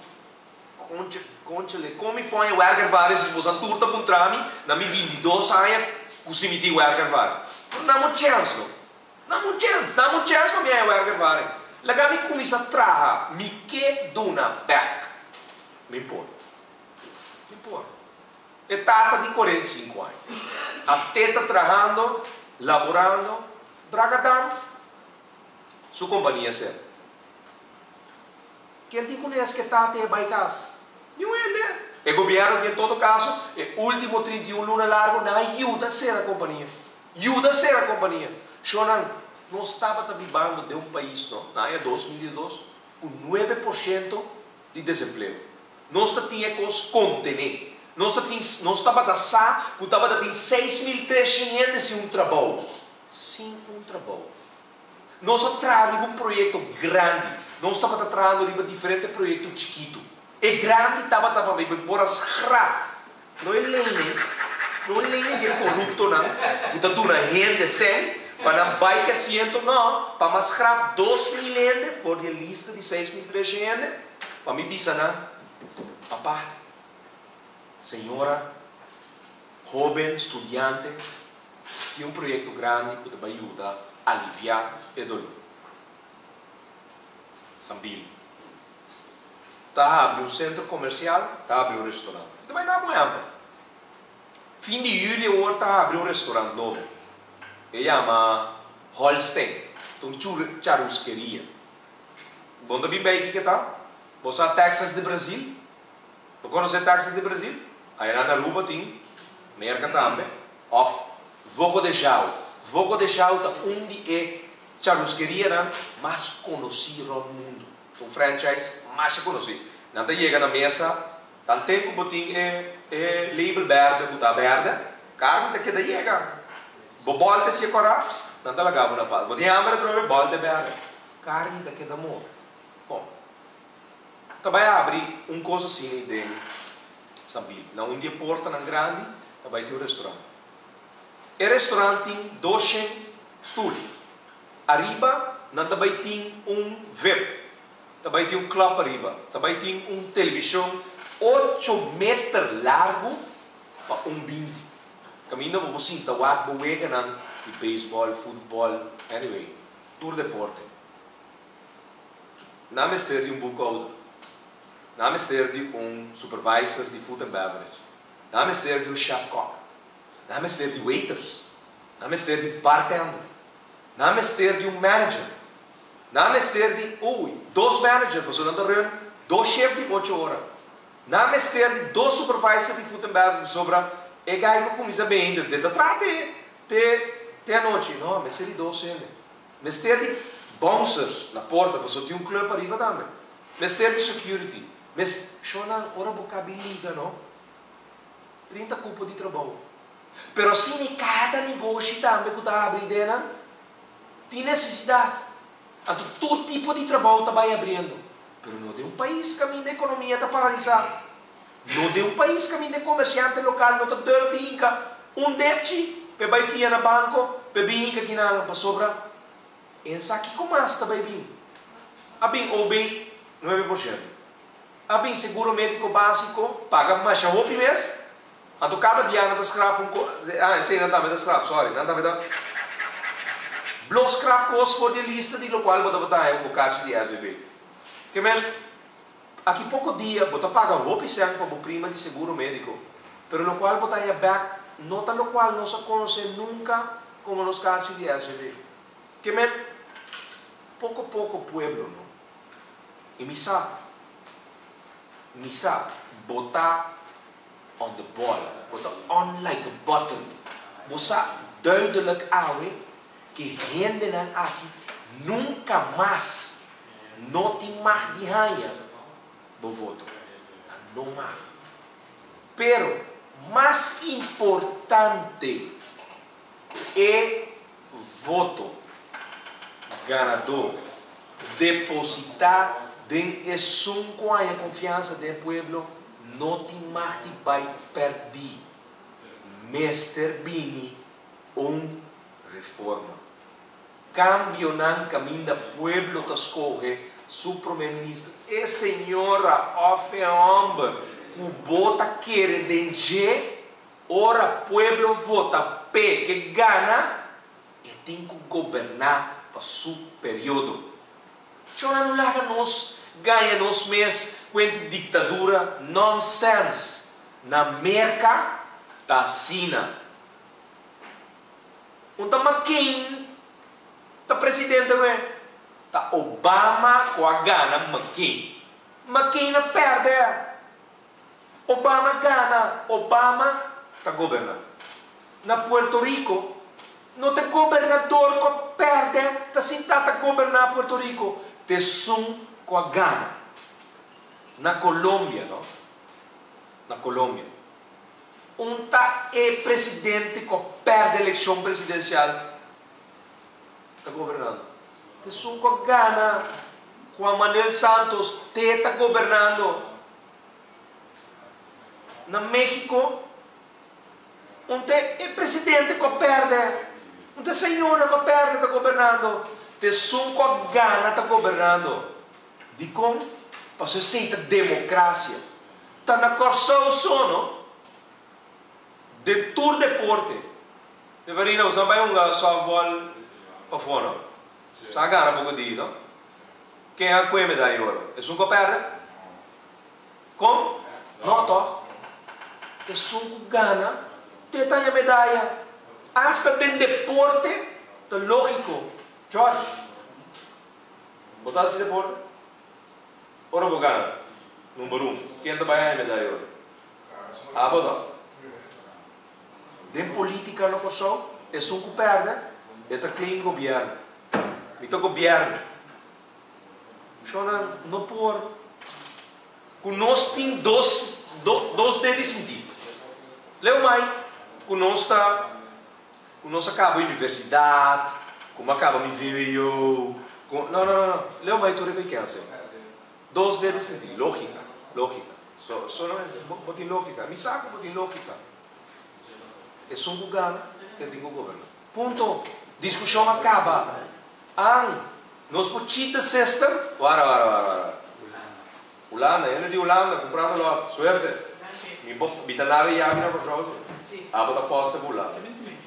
Concha, conchale, con mi por haña werkervaring si boso tur ta puntra mi na mi 22 aña cu si mi tin werkervaring? No dame un chance, no. Dame un chance, dame un chance pa mi haña werkervaring. Laga mi cuminsa traha, mi ke duna back. Mi por. Mi por. E tata di 45 aña. A ta trahando, laborando, Bragadam, su compania ser. Ken tin cu e tata e bay cas? Ningun hende. E gobierno cu en todo caso, e ultimo 31 luna largo, nan a yuda cera compania. Yuda cera compania. Shonan, nos tabata biba den un pais, no? Na aña 2002, cu 9% di desempleo. Nos tabatin cos contene. Nos tabatin, nos tabata sa, cu tabatin 6.300 hende sin un trabou. Sin un trabou. Nos a traha un proyecto grandi. Nos tabata trahando diferente proyecto chikito. E grandi tabata pa por a scrap. No e ley, no e ley di corupto, no. Cu ta duna hende cen, pa nan bay asiento, no. Pa m'a scrap 2 mil hende, for di lista di 6.300 hende, pa mi bisa nan, papa, señora, hoben, studiante, tin un proyecto grandi cu ta yuda alivia e dolor. Sambil. Ta habri un centro comercial, ta habri un restaurant. Tambe na Moyamba. Fin di juli awor ta habri un restaurant nobo. E yama Holstein. Un churrascaria. Bon, tambe bin aki cu ta? Bo sa Texas de Brazil? Bo conoce Texas de Brazil? Ey na Aruba tin, Merca tambe. Of Fogo de Chão. Fogo de Chão ta un di e churrascaria mas conoci na mundo. Un franchise mas conoci. Nan ta yega na mesa, tanto tempo bo tin e label berde, cu ta berde, carni ta keda yega. Bo bolta si cora, nan ta laga na pal. Bo tin hamber trobe, bolta berde. Carni ta keda moro. Bon. Ta bay habri un cos asina den Sambil. Na un di e portanan grandi, ta bay tin un restaurant. E restaurant tin 200 stoel. Ariba, nan tambe tin un VIP. Tambe tin un club ariba. Tambe tin un television 8 meter largo pa un 20. Caminda bo sinta wak bo weganan di baseball, football, anyway, tur deporte. Nan mester di un boekhouder. Nan mester di un supervisor di food and beverage. Nan mester di un chef cook. Nan mester di waiters. Nan mester di bartender. Nan mester di un manager. Nan mester di, ui, dos manager, pasobra nan ta run, dos shift di 8 ora. Nan mester di dos supervisor di food and beverage, pasobra e guy cu cuminsa bende, di atras te anochi. No, mester di dos hende. Mester di bouncers na porta, pasobra tin un club ariba tambe. Mester di security. Mes, shonan, ora bo caba liga, no? 30 cupo di trabou. Pero asina, cada negoshi tambe cu ta habri, tin necesidad. Anto, tur tipo di trabou ta bay habriendo. Pero no den un pais caminda economia ta paralisa. No den un pais caminda comerciante local no ta durf di hinca un depchi pa bay fia na banco, pa bin hinca aki na pasobra. Esaki con mas ta bay bin. A bin OB 9%. A bin seguro medico basico, paga mas hopi mes. Anto cada dia nan ta scrap un ah, esey nan tambe ta scrap, sorry, nan tambe ta blo scrap cos for di lista di locual bo ta bota un bocachi di SVB. Kiermen, aki poco dia bo ta paga hopi cen pa bo prima di seguro medico, pero locual bo ta back no ta locual nos a conoce nunca como nos carchi di SVB. Kiermen, poco poco pueblo, no? Y mi sa, bo ta on the ball, bo ta on like a button. Bo sa duidelijk awe cu hendenan aki nunca mas no tin mag di haya bo voto. No mag. Pero mas importante e voto ganador deposita den esun cu e confiansa di pueblo no tin mag di bay perdi. Mester bini un reforma. Kambionan kaminda pueblo ta skohe su promé minister. E señora òf e hòmber ku bo ta kere den dje, ora pueblo vota p'e ke gana, e tin ku goberná pa su periodo. Chora no laga nos gaña nos mes kuenti diktadura nonsens. Na Merka ta asina. Un ta McCain ta presidente we. Ta Obama ku a gana McCain. McCain a pèrdè. Obama gana. Obama ta goberná. Na Puerto Rico no ta e gobernador ku a pèrdè ta sintá ta goberná Puerto Rico. Ta esun ku a gana. Na Colombia no. Na Colombia. Un ta e presidente cu a perde eleccion presidencial ta gobernando. Ta esun cu a gana, Juan Manuel Santos, te ta gobernando. Na Mexico, un ta e presidente cu a perde, un ta e señora cu a perde ta gobernando. Ta esun cu a gana ta gobernando. Dikon? Pasobra esei ta demokrasia. Ta na Kòrsou so no. Den tur deporte. Severina, bo sa bai hunga softball pafó no? Sa a gana poko di no? Ken a kue medaya di oro? Esun ku a pèrdè? Kon? No tòg? Esun ku gana te ta haña medaya. Asta den deporte ta lógiko. George. Bo ta hasi deporte? Ora bo gana number un, ken ta bai haña medaya oro? Abo no. Den politica na Kòrsou, esun ku pèrdè, e ta claim gobièrnu. Mi ta gobièrnu. Shona no por. Ku nos tin dos dos de di sintí. Leu mai ku nos ta ku nos a kaba universidat, ku mi a kaba mi vwo, ku no no no no leu mai tur e ku e kènsel. Dos de di sintí. Lógika, lógika. So solamente bo bo tin lógika. Mi sa ku bo tin lógika. Esun ku gana te tin ku goberná. Punto. Diskushon a kaba. An, nos por cheat the system? Wara, wara, wara, wara. Hulanda, hende di Hulanda, kumprando lòt. Suerte. Mi bo, mi ta laba e yabi na Kòrsou si. Abo ta pòste pa Hulanda.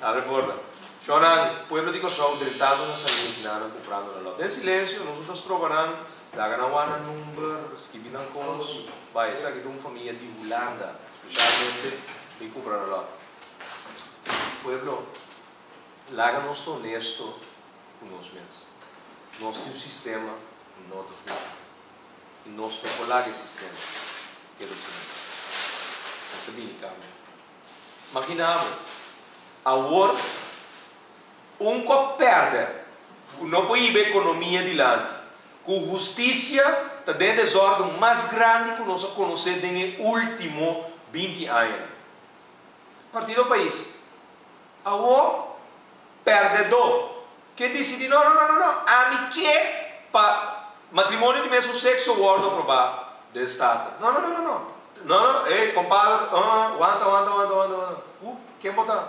Abre porta. Shònan, pueblo di Kòrsou drentando na San Luis nan kumprando nan lòt. Den silensio, nos no ta stroba nan, laga nan wak nan number, skibi nan kos. Bai, esaki ta un famia di Hulanda, speshalmente mi kumpra nan lòt. Pueblo, laga nos ta honesto ku nos mes. Nos tin un sistema no ta funciona. I nos no por laga e sistema keda asina. Mester bini cambio. Magina bo, awor un cu a perde, cu no por hiba economia dilanti, cu husticia ta den desorden mas grandi cu nos a conoce den e ultimo 20 añanan. Partido Pais, awor pèrdèdó ke disidí, no, no, no, no, no, ami ke pa matrimonio di mesun sekso wòrdu aprobá den Staten. No, no, no, no, no, no, no, ey, kompader, uh, wanta, wanta, wanta, wanta, wanta, oep, ken bo ta?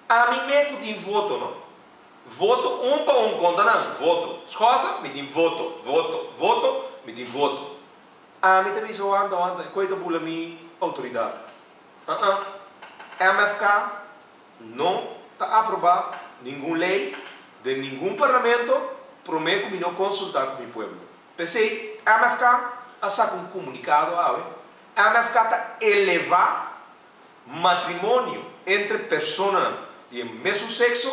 Ami me ku tin voto, no? Voto un pa un, konta nan, voto. Schotten, mi tin voto, voto, voto, mi tin voto. Ami ta bisa, wanta, wanta, e koe ta bula mi outoridat. Uh-uh. MFK no ta aproba ningun ley den ningun parlamento prome cu mi no consulta cu mi pueblo. P'esey MFK a saca un comunicado awe. MFK ta eleva matrimonio entre personanan di e mesun sexo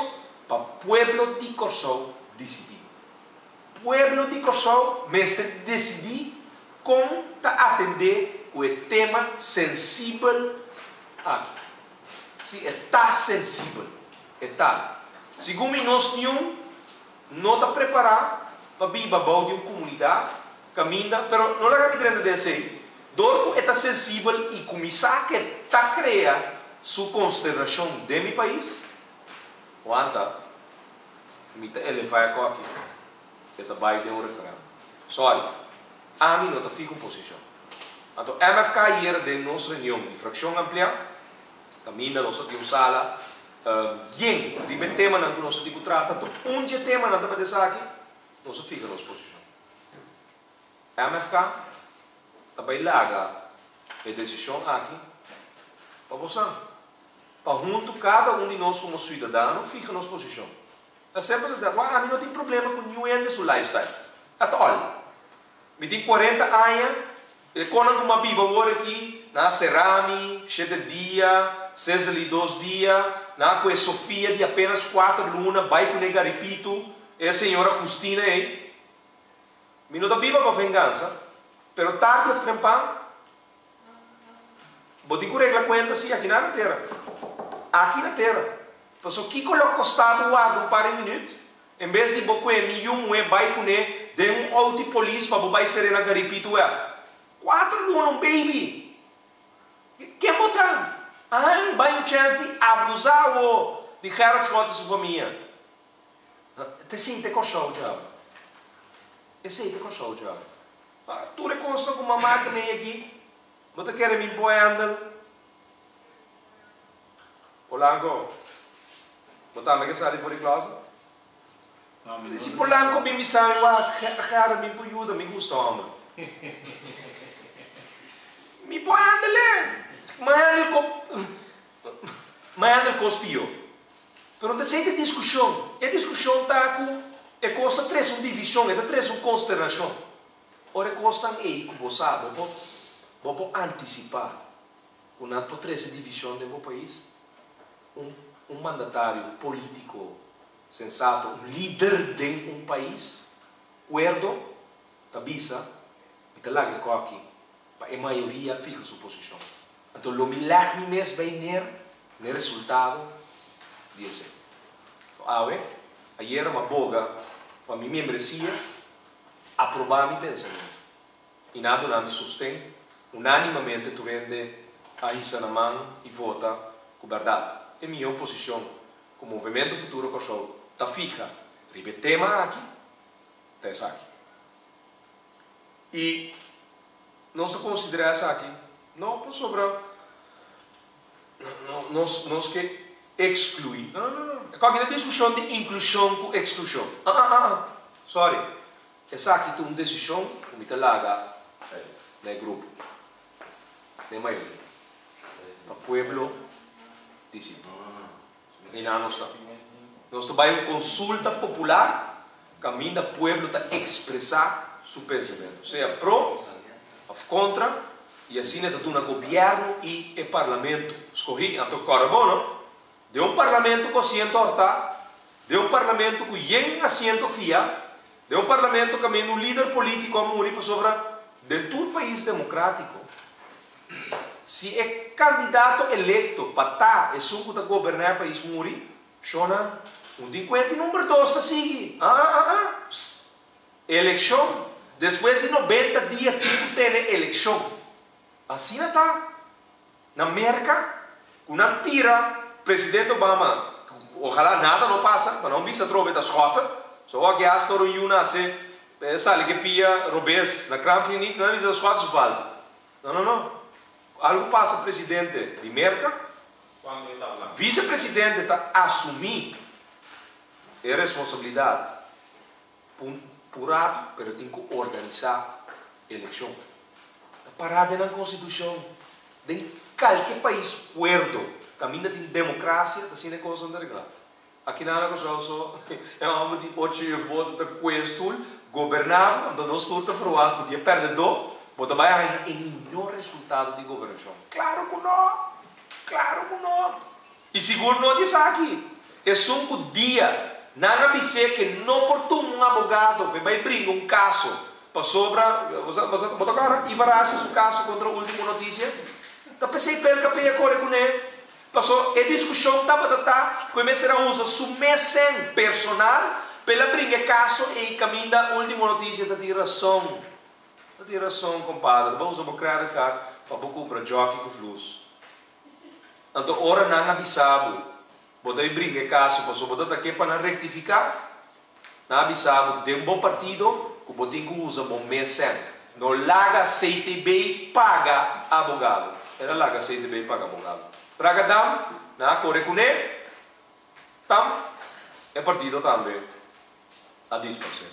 pa pueblo di Corsou dicidi. Pueblo di Kòrsou mester desidí kon ta atendé ku e tema sensibel aki. Sí, e ta sensibel. E ta. Segun mi nos niun no ta prepará pa biba bou di un komunidat kaminda, pero no laga mi drenta den esei, dor ku e ta sensibel i kuminsá ke ta krea su konsternashon den mi pais, wanta. Mi ta elevá e koki, e ta bai den un referèndum. Sorry, ami no ta fiha un posishon. Anto MFK ayera den nos reunion di frakshon ampliá, kaminda nos a tin un sala. Yen riba e temanan ku nos a tin ku trata, anto un dje temanan ta pa esaki, nos a fiha nos posishon. MFK ta bai laga e desishon aki pa bosan, pa huntu kada un di nos komo siudadano fiha nos posishon. Ta semper ta sera, wak ami no tin problema ku niun hende su lifestyle, at all. Mi tin 40 aña, e konan ku mi a biba awor aki, nan a sera mi shete dia, Cecily dos dia, nan a kohe Sofia di apenas kuater luna bai kuné Garipitu, e señora Justina ei. Mi no ta biba pa vengansa, pero tardi of trempan bo tin ku regla kuenta si aki na tera. Aki na tera. Pasobra kiko lo kosta bo warda un par di minüt en bes di bo kue mi yu muhé bai kuné den un outo di polis pa bo bai ser'é na Garipituweg? Kuater luna un baby! Ken bo ta? Ahan, bai un chèns di abusá awo di Gerrit Schotte i su famia. Esei ta Kòrsou djaba. Esei ta Kòrsou djaba. Tur e kosnan ku mama ta mei aki, bo ta kere mi por handle? Polanco, bo tambe ke sali for di closet? Si Polanco bin bisa mi, wak, Gerrit mi por yuda, mi gusta homber. Mi por handle e. Mi handle ko, mi handle kos pió. Pero no ta esei ta e diskushon. E diskushon ta ku e kos ta trese un divishon, e ta trese un konsternashon. Ora e kosnan ei ku bo sa, bo por bo por antisipá ku nan por trese divishon den bo pais. Un un mandatario polítiko sensato, un lider den un pais kuerdo ta bisa, Mi ta laga e kòki pa e mayoria fiha su posishon. Anto lo mi lèg mi mes bai ner n'e resultado di esei. Awe, ayera m'a boga pa mi membresia aprobá mi pensamentu i nan a duna mi sosten unánimamente tur hende a hisa nan man i vota ku bèrdat e mihó posishon ku Movementu Futuro Kòrsou ta fiha riba e tema aki ta esaki. I nos ta konsiderá esaki no pasobra nos nos ke ekskluí, no no no, e kòke ta diskushon di inklushon ku eksklushon, ah ah ah, sorry, esaki ta un desishon ku mi ta laga na e grupo, na e mayoria, pa pueblo disidí. I nan nos ta. Nos ta bai un konsulta popular kaminda pueblo ta ekspresá su pensamentu, sea pro òf kontra, i asina ta duna gobièrnu i e parlamento skohí. Anto kòrda bon no, den un parlamento ku asiento hòrtá, den un parlamento ku yen asiento fiá, den un parlamento kaminda un lider polítiko a muri pasobra den tur pais demokrátiko, Si e kandidato elekto pa ta esun ku ta goberná e pais muri, shona, un tin kuenta i number dos ta sigui. Ah ah ah ah. Psst. Elekshon. Despues di 90 dia tin ku tene elekshon. Asina ta na Merka ku nan tira presidente Obama, ojalá nada no pasa, pa nan bisa atrobe ta Schotte. So awor hasta ora un yu nase sali ke pia robes na kraamkliniek, nan a bisa ta Schotte su falta. No, no, no. Algu pasa presidente di Merka, vicepresidente ta asumí e responsabilidat p'un ratu, pero tin ku organisá elekshon. Ta pará den nan konstitushon. Den kalke pais kuerdo kaminda tin demokrasia ta asina e kosnan ta reglá. Aki nan na Kòrsou so e hòmber di ocho e voto ta kue e stul, goberná bo, anto nos tur ta ferwagt ku di e pèrdedó bo ta bai haña e mihó resultado di gobernashon. Klaro ku nò! Klaro ku nò! I sigur no di esaki. Esun ku dia nan a bis'é ke no por tuma un abogado p'e bai bringa un kaso pasobra, bo ta kòrda Ivar Asje su kaso kontra Ultimo Noticia? Ta p'esei PLKP a kore kuné. Paso e diskushon tabata ta ku e mester a usa su mes sèn personal pa el a bringa e kaso ei kaminda Ultimo Noticia ta tin rason. Ta tin rason kompadre, bo a usa bo credit card pa bo kumpra jockey ku flus. Anto ora nan a bisa bo, bo ta bringa e kaso paso bo ta ta ke pa nan rektifiká, Nan a bisa bo den bo partido ku bo tin ku usa bo mes sèn. No laga CTB paga abogado. El a laga CTB paga abogado. Bragadam, nan a kore kuné. Tam e partido tambe a disparsé.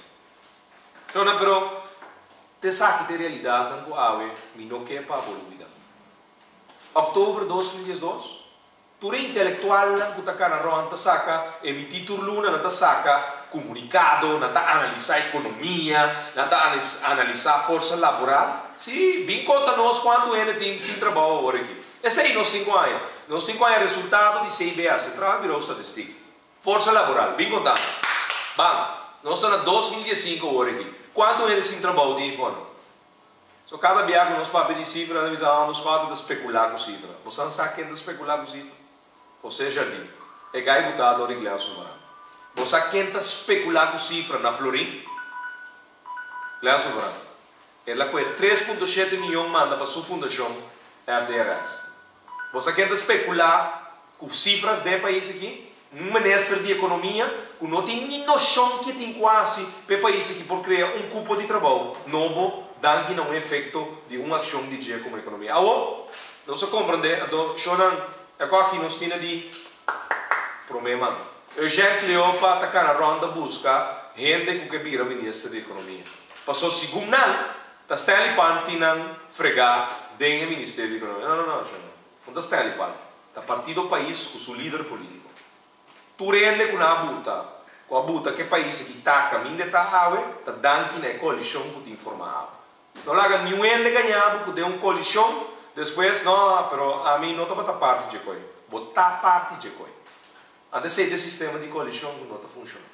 Shona, pero t'esaki t'e realidatnan ku awe mi no ke pa bo lubida. Òktober 2012, Tur e intelektualnan ku ta kana rònt ta saka, emití tur luna nan ta saka komunikado, nan ta analisá ekonomia, nan ta analisá forsa laboral. Sí, bin konta nos kuantu hende tin sin trabou awor aki. Esei nos tin ku haña. Nos tin ku haña resultado di CBS, Centraal Bureau Statistiek. Forsa laboral, bin konta. Ban, nos ta na 2015 awor aki. Kuantu hende sin trabou tin afonan? So kada bia ku nos papia di sifra nan bisa ah nos kòrta ta spekulá ku sifra. Bosan sa ken ta spekulá ku sifra? José Jardim, e gai butá dor di Glenn Suveran. Bo sa ken ta spekulá ku sifra na Florin? Glenn Suveran. El a kohe 3.7 miyon manda pa su fundashon FDRS. Bo sa ken ta spekulá ku sifras den e pais aki? Un minister di ekonomia ku no tin ni noshon ke tin ku hasi pa e pais aki por krea un kupo di trabou nobo danki na un efekto di un akshon di dje komo ekonomia. Awo, nos a komprendé anto shonnan e ku aki nos tin di promé man. Eugène Cleopa ta kana rònt ta buska hende ku ke bira minister di ekonomia. Paso segun nan ta Stanley Palm tin nan fregá den e ministerio di ekonomia. No, no, no, shonnan. No ta Stanley Palm. Ta Partido Pais ku su lider politiko. Tur hende ku nan a buta, ku a buta ku e pais aki ta kaminda e ta awe, ta danki na e koalishon ku tin forma awe. No laga niun hende gaña bo ku den un koalishon, despues, no, pero ami no tabata parti dje koi. Bo ta parti dje koi. Anto esei ta e sistema di koalishon ku no ta funshoná.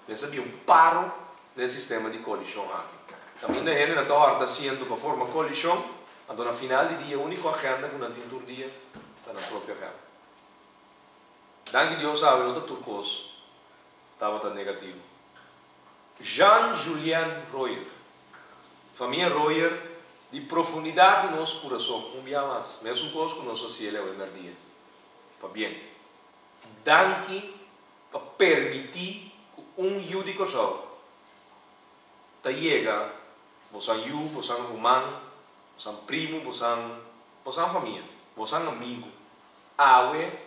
Mester bin un paro den e sistema di koalishon aki. Kaminda hendenan ta hòrta asiento pa forma koalishon, anto na final di dia e úniko agenda ku nan tin tur dia ta nan propio agenda. Danki Dios awe no ta tur kos tabata negativo. Jean Julien Royer, Famia Royer, di profundidat di nos kurason, un bia mas, mesun kos ku nos hasiel awe mèrdia. Pabien. Danki pa permití ku un yu di Kòrsou ta yega bosan yu, bosan ruman, bosan primu, bosan bosan famia, bosan amigu awe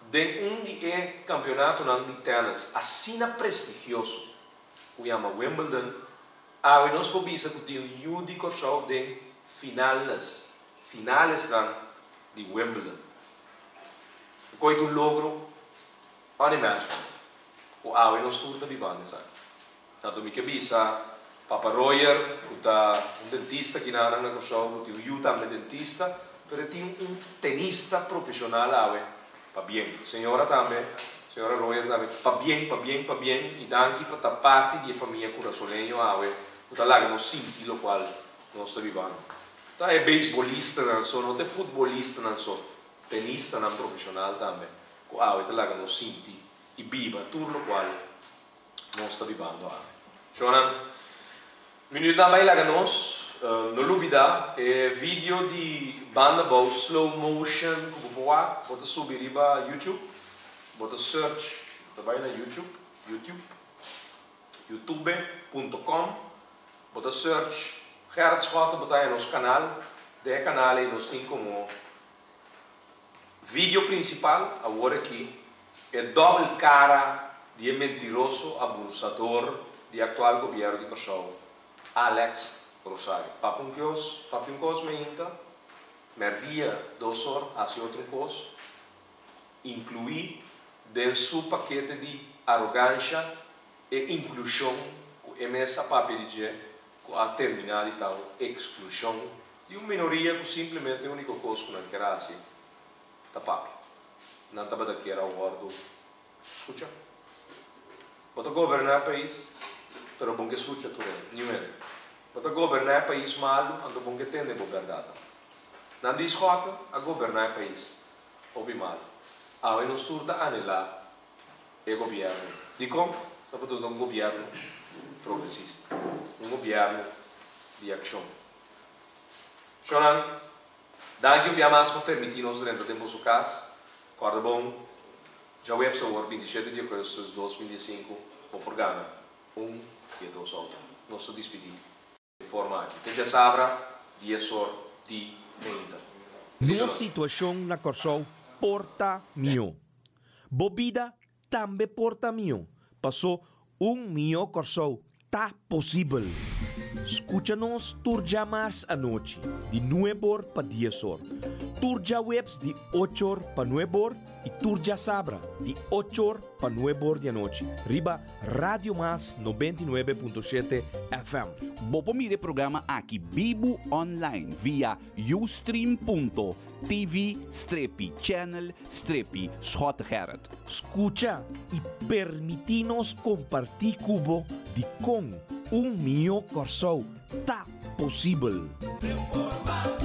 den un di e kampionatonan di tènis asina prestigioso ku yama Wimbledon, awe nos por bisa ku tin un yu di Kòrsou den finales, finalesnan di Wimbledon. E koe ta un logro Unimaginable ku awe nos tur ta bibando esaki. Tantu mi ke bisa Papa Royer ku ta un dentista kinanan na Kòrsou ku tin un yu tambe dentista pero e tin un tenista profeshonal awe pabien. Señora tambe, señora Royer tambe pabien, pabien, pabien i danki pa ta parti di e famia kurasoleño awe ku ta laga nos sinti lokual nos ta bibando. Ta e beisbolistanan so, no ta e futbolistanan so, tenistanan profeshonal tambe. Ku awe ta laga nos sinti i biba tur lokual nos ta bibando awe. Shonnan, minuutnan bai laga nos no lubida e video di Banda Bou slow motion ku bo por wak, bo ta subi riba YouTube, bo ta search, bo ta bai na YouTube, YouTube, youtube punto com, bo ta search Gerrit Schotte, bo ta haña nos kanal, den e kanal ei nos tin komo Video principal awor aki e dobbel cara di e mentiroso abusador di actual gobierno di Kòrsou Alex Rosario. Papia un kios, papia un kos meinta, merdia dos or hasi otro un kos, inclui den su pakete di arogancia e inclusion cu e mes a papia di dje cu a termina di ta un exclusion Di un minoria ku simplemente e úniko kos ku nan kier hasi ta papia. Nan tabata kier a wòrdu skucha. Bo ta goberná e pais, pero bon ke skucha tur hende, niun hende. Bo ta goberná e pais malu, anto bon ke tende bo bèrdatnan. Nan di Schotten a goberná e pais hopi malu. Awe nos tur ta anelá e gobièrnu. Dikon? Sa pasobra ta un gobièrnu progresista, un gobièrnu di akshon. Shonnan, danki un bia mas pa permití nos drenta den boso kas. Kòrda bon, djaweps awor, 27 di augustus 2015, bo por gana un di e dos outo. Nos ta dispidí di e forma aki. Te djasabra, dies or di meinta. Feliz Nos anochi. situashon na Kòrsou por ta mihó. Bo bida. tambe por ta mihó, pasó un mihó Kòrsou ta posibel. Skucha nos tur djamars anochi di nueb'or pa dies'or, tur djaweps di och'or pa nueb'or i tur djasabra di och'or pa nueb'or di anochi riba Radio Mas 99.7 FM. Bo por mira e programa aki bibu online via ustream.tv strepi channel strepi Schottegerrit. Skucha i permití nos kompartí ku bo dikon un mihó Kòrsou ta posibel. Reforma.